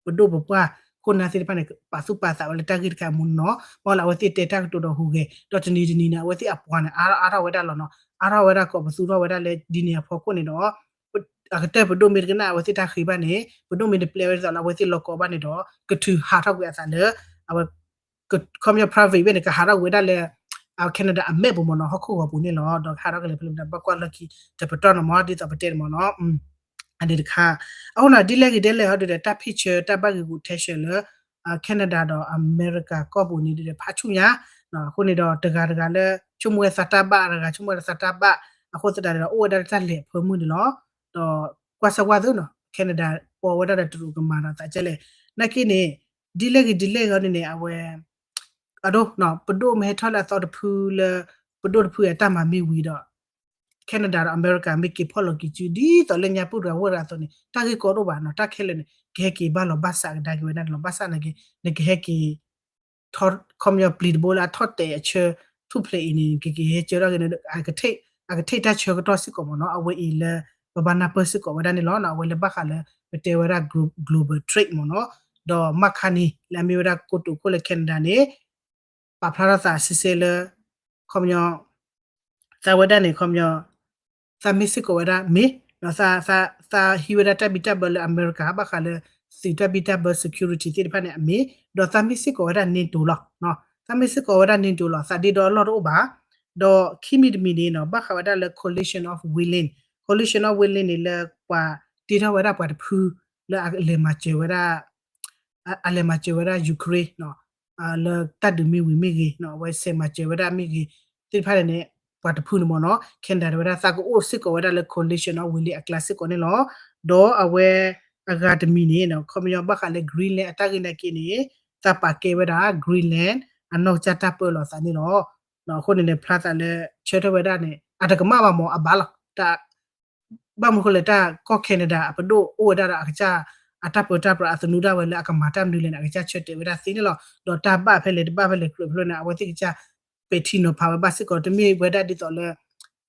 ပဒိၣ်ပပှၢ်ခိၣ်နၢ်သ့ၣ်တဖၣ်န့ၣ် ပာ်သူၣ်ပာ်သးဝဲလၢတၢ်ဂ့ၢ်တခါအံၤမ့ၢ်နီၤ, ဘၣ်လၢအဝဲသ့ၣ်တဲတၢ်ကတိၤဒီးဟူးဂဲၤ, ဒီးတနံၤတနံၤန့ၣ် အဝဲသ့ၣ်အပှၤန့ၣ် အါထီၣ်အါထီၣ်ဝဲဒၣ်လီၤနီၤ, အါထီၣ်ဝဲဒၣ်ကိးပသူထီၣ်ဝဲဒၣ်လၢဒ်န့ၣ်အဖီခိၣ်န့ၣ်ဒီး အကတၢၢ်ပဒိၣ်မ့ၢ်တကနၣ်အဝဲသ့ၣ်တၢ်ဃ့ဘၣ်န့ၣ်, ပဒိၣ်မ့ၢ်တပျဲဝဲဒ်သိးလၢအဝဲသ့ၣ်လီၤကိးဘၣ်န့ၣ်ဒီး ကထုးဟးထီၣ်ကွံာ်အသးလၢ အဝဲ ခီပညီ province ဘ့ၣ်န့ၣ် ကဟးထီၣ်ကွံာ်ဝဲဒၣ်လၢ Canada အမဲာ်ပူၤမ့ၢ်နီၤ, ဟီၣ်ခိၣ်ဂီၤပူၤန့ၣ်လီၤ. ဒီးကဟးထီၣ်ကလဲၤဖဲလဲၣ်မတၤ ဘၣ်ကွၢ်လီၢ်ခံတပတီၢ်န့ၣ်မ့ၢ် ဒ်သိးပတဲန့ၣ်မ့ၢ်နီၤ. အန့ၣ်တခါ, အဃိန့ၣ် ဒ်လဲၣ်ဂ့ၤဒ်လဲၣ်ဟီဒ်ဒီး တၢ်ဖံးဆၢတၢ်ဘၣ်ဂ့ၤဂူာ်ထဲဆှၢလၢ Canada ဒီးအမဲရကၤကီၢ်ပူၤန့ၣ်ဒ်ဒီး ဖးဆူညါ, အဃိန့ၣ်ဒီး တဂၤတဂၤလၢ ဆိကမိၣ်ဝဲသးတၢ်ဘၣ် တဂၤဆိကမိၣ်ဝဲသးတၢ်ဘၣ် အဃိသတးဒီး အိၣ်ဝဲဒၣ်လၢတၢ်လဲၤအဖၢမုၢ်န့ၣ်လီၤ. ဒီးကွၢ်စၢ်ကွၢ်သုနီၤ Canada ပီဝဲဒၣ်ဒီးတရူးကမၤဒီးသးကဲလဲၣ်, နာ်က့န့ၣ် ဒ်လဲၣ်ဂ့ၤဒ်လဲၣ်ဂ့ၤန့ၣ် အဝဲ အဒိ ပဒိၣ်မ့ၢ်ဟဲထီၣ်လၢအသီတဖုလၢ ပဒိၣ်တဖုအတၢ်မၤမ့ၢ်ဝံၤဒီး Canada ဒီးအမဲရကၤ မ့ၢ်က့ၤဖီၣ်လီၤက့ၤစု ဒ်သိးလၢညါပူၣ်တဂၤဝဲတဂၤအသိးန့ၣ် တၢ်ဂ့ၢ်ကီဒိၣ်ဘၣ်နီၤ, တၢ်ခဲလၢာ်န့ၣ် ကဟဲက့ၤဘၣ်လီၤဘၣ်စးကဒါက့ၤဝဲဒၣ်န့ၣ်လီၤ. ဘၣ်ဆၣ်နာ်က့ နကဟဲက့ၤ ခီပညီပျံၤတဘိလၢအထီၣ်တဲာ်အဆၢ ထူၣ်ဖျဲးအံၤန့ၣ် ကက့ၤဟဲကၢထီၣ်က့ၤန့ၣ် အကထံၣ်တၢ်ဆၢကတီၢ်စ့ၢ်ကီးမ့ၢ်နီၤ, အဝဲအံၤလၢ ပဘၣ်နၢ်ပၢၢ်စ့ၢ်ကီးဝဲဒၣ်န့ၣ်လီၤ. အဝဲလၢဘၣ်ဃးလၢ ပတဲဝဲဒၣ် global trade မ့ၢ်နီၤ, ဒီးမၢ်ခါနံၤ လၢအမ့ၢ်ဝဲဒၣ်ကိတိာ်ခိၣ်လၢ Canada န့ၣ် ပာ်ဖျါထီၣ်သးစံဆဲလၢ ခီပညီ သးဝဲဒၣ်န့ၣ် ခီပညီ သးမ့ၢ်စ့ၢ်ကီးဝဲဒၣ်မ့ၢ် သးဟံးဝဲဒၣ်တၢ်ဘံၣ်တၢ်ဘၢလၢအမဲရကၤ ဘၣ်ဃးလၢ သုးတၢ်ဘံၣ်တၢ်ဘၢ security သ့ၣ်တဖၣ်န့ၣ်အမ့ၢ်, ဒီးသးမ့ၢ်စ့ၢ်ကီးဝဲဒၣ် NATO လီၤ. သးမ့ၢ်စ့ၢ်ကီးဝဲဒၣ် NATO လီၤ, သးဒ့ဒီအလီၢ်တအိၣ်ဘၣ်. ဒီးခံမံၤတမံၤန့ၣ်နီၤ ဘၣ်ဃးဝဲဒၣ်လၢ coalition of willing, coalition of willing န့ၣ်လၢပှၤတ့ထီၣ်ဝဲဒၣ်ပှၤတဖု လၢအလဲၤမၤစၢၤဝဲဒၣ် အလဲၤမၤစၢၤဝဲဒၣ် Ukraine လၢတၢ်ဒုးမ့ၢ်ဝံၤမ့ၢ်ဂ့ၤ, အဝဲဆဲးမၤစၢၤဝဲဒၣ်မ့ၢ်ဂ့ၤ သ့ၣ်တဖၣ်န့ၣ်န့ၣ် ပှၤတဖုန့ၣ်မ့ၢ်နီၤ Canada တဲဝဲဒၣ် သးကအိၣ်စ့ၢ်ကီးဝဲဒၣ်လၢ coalition of willing အကျါစ့ၢ်ကီးန့ၣ်လီၤ. ဒီးအဝဲအဂၤတမံၤန့ၣ် ခီပညီဘၣ်ဃးလၢ Greenland အတၢ်ဂ့ၢ်နာ်က့န့ၣ် သးပာ်ကဲဝဲဒၣ် Greenland အနီၢ်ကစၢ်တၢ်ပၢလီၤသးန့ၣ်လီၤ. အဃိန့ၣ်န့ၣ် ဖျါသးလၢ ဆၢထၢၣ်ဝဲဒၣ်န့ၣ် အတကမၣ်ဘၣ်မ့ၢ်အဘၣ်လီၤ ဘၣ်မနုၤဃိလဲၣ် တၢ်ကီၢ် Canada အပဒိၣ်အိၣ်ဝဲဒၣ်ဒီးအကစၢ် အတၢ်ပၢတၢ်ပြး အသနူတၢ်ဝဲလၢအကမၤတၢ်မနုၤလဲၣ်န့ၣ် အကစၢ်ဆၢတဲာ်ဝဲဒၣ်သ့န့ၣ်လီၤ. ဒီးတၢ်ဘၣ်ဖဲလဲၣ်တဘၣ်ဖဲလဲၣ်ကြၢးဖဲလဲၣ်န့ၣ် အဝဲသ့ၣ်ကစၢ်ပဲာ်ထံနီၤဖးဝဲဘၣ်စ့ၢ်ကီး တမ့ၢ်ဝဲဒၣ်ဒ်သိးလၢ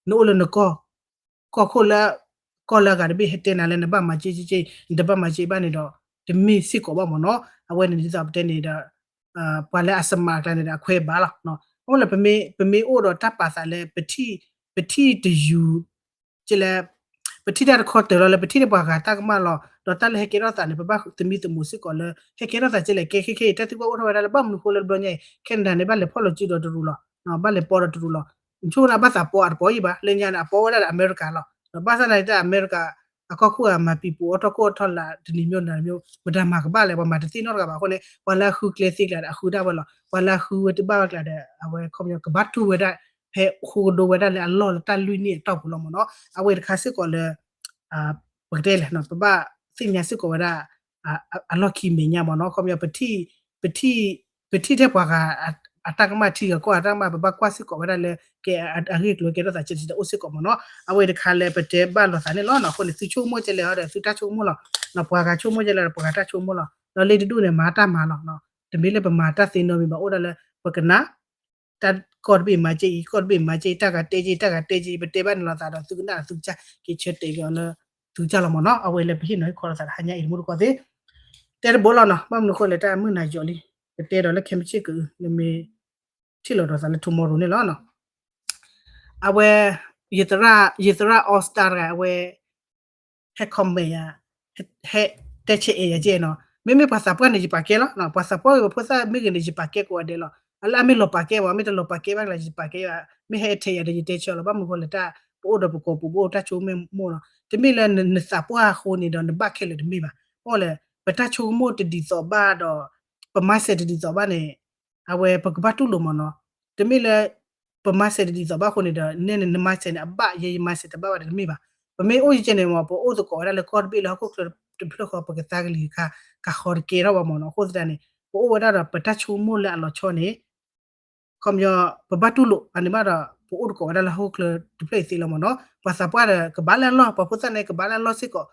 နအိၣ်လၢနကီၢ် ကီၢ်ခိၣ်လၢ ကီၢ်လၢအဂၤတဘ့ၣ်ဟဲတဲနၤလၢနဘၣ်မၤက့က့က့ နတဘၣ်မၤက့ဘၣ်န့ၣ်ဒီး တမ့ၢ်စ့ၢ်ကီးဘၣ်မ့ၢ်နီၤ. အဝဲန့ၣ်ဒ်သိးပတဲန့ၣ်ဒီး ပှၤလၢအ smart အကျါန့ၣ်ဒီးအခွဲးဘၣ်လီၤ. အဃိလၢပမ့ၢ်အိၣ်ဒီးတၢ်ပာ်သးလၢ ပထံၣ်တယူၤ ကလဲၣ် ပထံၣ်တၢ်တခီတၢၤလီၤလၢပထံၣ်န့ၢ်ပှၤဂၤတၢ်ကမၣ်လီၤ. ဒီးတၢ်လၢဟဲကဲထီၣ်သးန့ၣ် ပဘၣ်သမံသမိးစ့ၢ်ကီးလၢ ဟဲကဲထီၣ်သးကလဲၣ် ကဲခဲခဲအံၤ တၢ်သံကွၢ်အိၣ်ထီၣ်ဝဲဒၣ်လၢ ဘၣ်မနုၤဃိလၢတဘျီညါအံၤ Canada န့ၣ် ဘၣ်လဲၤဖီၣ်လီၤစုဒီးတရူးလီၤ. ဘၣ်လဲၤပီဒီးတရူးလီၤ. ဆိကမိၣ်ဘၣ်သးပီအတပီအံၤဘၣ် လၢညါန့ၣ် အပီဝဲဒၣ်ဒီးအမဲရကၤလီၤ. ဒီးဘၣ်ဆၣ်သနာ်က့ အမဲရကၤ အကီၢ်ခိၣ်အမၤပံၤပူၤအီၣ်ထီၣ်ကိၣ်အီၣ်ထီၣ်လၢတနံၤမ့ၢ်နၤမ့ၢ် မတၤမၤကဘၣ်လဲၣ် ပှၤမၤတသ့နီတဂၤဘၣ်အဃိန့ၣ် ပှၤလၢအဃုကျဲသ့ကျါဒီးအဃုဒၣ်ဝဲလီၤ. ပှၤလၢအဃုဝဲတဘၣ်ဝဲကျါဒီး အဝဲခီပညီကဘၣ်တူၢ်ဝဲဒၣ် ဖဲဃိကဒိဝဲဒၣ်လၢအလီၢ်လၢတၢ်လွံၢ်နံၣ်အတီၢ်ပူၤလီၤမ့ၢ်နီၤ. အဝဲတခါစ့ၢ်ကီးလၢ ပကတဲလဲၣ် ပဘၣ်သ့ၣ်ညါစ့ၢ်ကီးဝဲဒၣ် အလီၢ်ခံမဲာ်ညါမ့ၢ်နီၤ. ခီပညီ ပထံၣ် ပထံၣ်ထဲပှၤဂၤအတၢ်ကမၣ် ထံဂၤကီၢ်ဂၤအတၢ်ကမၣ် ပဘၣ်ကွၢ်စ့ၢ်ကီးဝဲဒၣ်လၢ ကဲအဂ့ၢ်အကျိၤ ကဲထီၣ်သးကဲတအိၣ်စ့ၢ်ကီးမ့ၢ်နီၤ. အဝဲတခါလၢပတဲဘၣ်လိာ်သးန့ၣ်လီၤ. အဃိန့ၣ် သုဆိကမိၣ်ကဲလဲၣ်ဒီး သုတၢ်ဆိကမိၣ်လီၤ. ပှၤဂၤဆိကမိၣ်ကဲလဲၣ်ဒီး ပှၤဂၤတၢ်ဆိကမိၣ်လီၤ. ဒီးလ့တဒူၣ်န့ၣ် မၤတၢ်မၤလီၤ. တမ့ၢ်လၢပမၤတၢ်သ့နီတမံၤဘၣ် အိၣ်ဒၣ်လၢ ပကနၣ် တၢ်ကီၢ်တဘ့ၣ်မၤကဲအံၤ ကီၢ်တဘ့ၣ်မၤကဲအံၤ တၢ်ဂၤတဲကဲအံၤ တၢ်ဂၤတဲကဲအံၤ ပတဲဘၣ်န့ၣ်လိာ်သးဒီး သုကနၣ်ဒီးသုကစၢ်က့ၤဆၢတဲာ်က့ၤအီၤလၢ သုကစၢ်လီၤမ့ၢ်နီၤ. အဝဲလၢပဟ့ၣ်နီၤဟ့ၣ်ခီလိာ်သးဒီး ဟါညါအံၤတမူတကိးသ့ တဲတဘိလီၤနီၤ. ဘၣ်မနုၤအဃိလဲၣ် တၢ်မုၢ်နၤယီၤလံ ပတဲဒီးလၢခဲမုၢ်ဆ့ၣ်က နမ့ၢ်ထံၣ်လီၤဒီးသးလၢ tomorrow န့ၣ်လီၤ. အဝဲ ယသရၣ် ယသရၣ် All Star တဂၤ အဝဲ ဟဲ comment ယၤ ဟဲတဲဆဲးအဲၣ်ယၤကဲနီၤ. မ့မ့ၢ်ပှၤသးပှၢ်န့ၣ် ယပာ်ကဲလီၤ. ပှၤသးပှၢ်ဂ့ၤ ပှၤဖိသၣ်မ့ၢ်ဂ့ၤန့ၣ် ယပာ်ကဲကိးဂၤဒဲးလီၤ. အလၢအမ့ၢ်လီၤပာ်ကဲဘၣ် မ့ၢ်တလီၤပာ်ကဲဘၣ်လၢ ယပာ်ကဲဘၣ်. မ့ၢ်ဟဲထဲးယၤဒီး ယတဲဆၢလီၤ. ဘၣ်မနုၤဃိလဲၣ် တၢ်ပအိၣ်ဒီးပကိာ်ပူၤ ပအိၣ်တၢ်ဆိကမိၣ်မိၢ်လီၤ. တမ့ၢ်လၢနသးပှၢ်အဃိန့ၣ်ဒီး နဘၣ်ခဲလၢာ်တမ့ၢ်ဘၣ်. အဃိလဲၣ် ပတၢ်ဆိကမိၣ်တဒ်သိးဘၣ်ဒီး ပ mindset တဒ်သိးဘၣ်န့ၣ် အဝဲပကဘၣ်တူၢ်လိာ်မ့ၢ်နီၤ. တမ့ၢ်လၢ ပ mindset တဒ်သိးဘၣ်အဃိန့ၣ်ဒီး နဲန့ၣ် န mindset န့ၣ် အဘၣ်ယဲ ယ mindset တဘၣ်ဘၣ်ဒီးတမ့ၢ်ဘၣ်. ပမ့ၢ်အိၣ်ယကဲန့ၣ်မ့ၢ် ပအိၣ်သကိးဝဲဒၣ်လၢကီၢ်တဘ့ၣ်လၢဟီၣ်ခိၣ်ချၢတဖျၢၣ်ဃီ ပကသါကလံၤခါ ကဃီတကဲထီၣ်ဘၣ်မ့ၢ်နီၤ. အဃိသတးန့ၣ် ပအိၣ်ဝဲဒၣ်ဒီးပတၢ်ဆိကမိၣ်လၢအလီၤဆီန့ၣ် ခီပညီ ပဘၣ်တူၢ်လိာ် အန့ၣ်ဘၣ်ဒီး ပအိၣ်သကိးဝဲဒၣ်လၢဟီၣ်ခိၣ်ချၢတဖျၢၣ်အံၤသ့လီၤမ့ၢ်နီၤ. ပှၤသးပှၢ်ဒီးကဘၣ်လၢအလီၢ် ပှၤဖိသၣ်န့ၣ် ကဘၣ်လၢအလီၢ်စ့ၢ်ကီး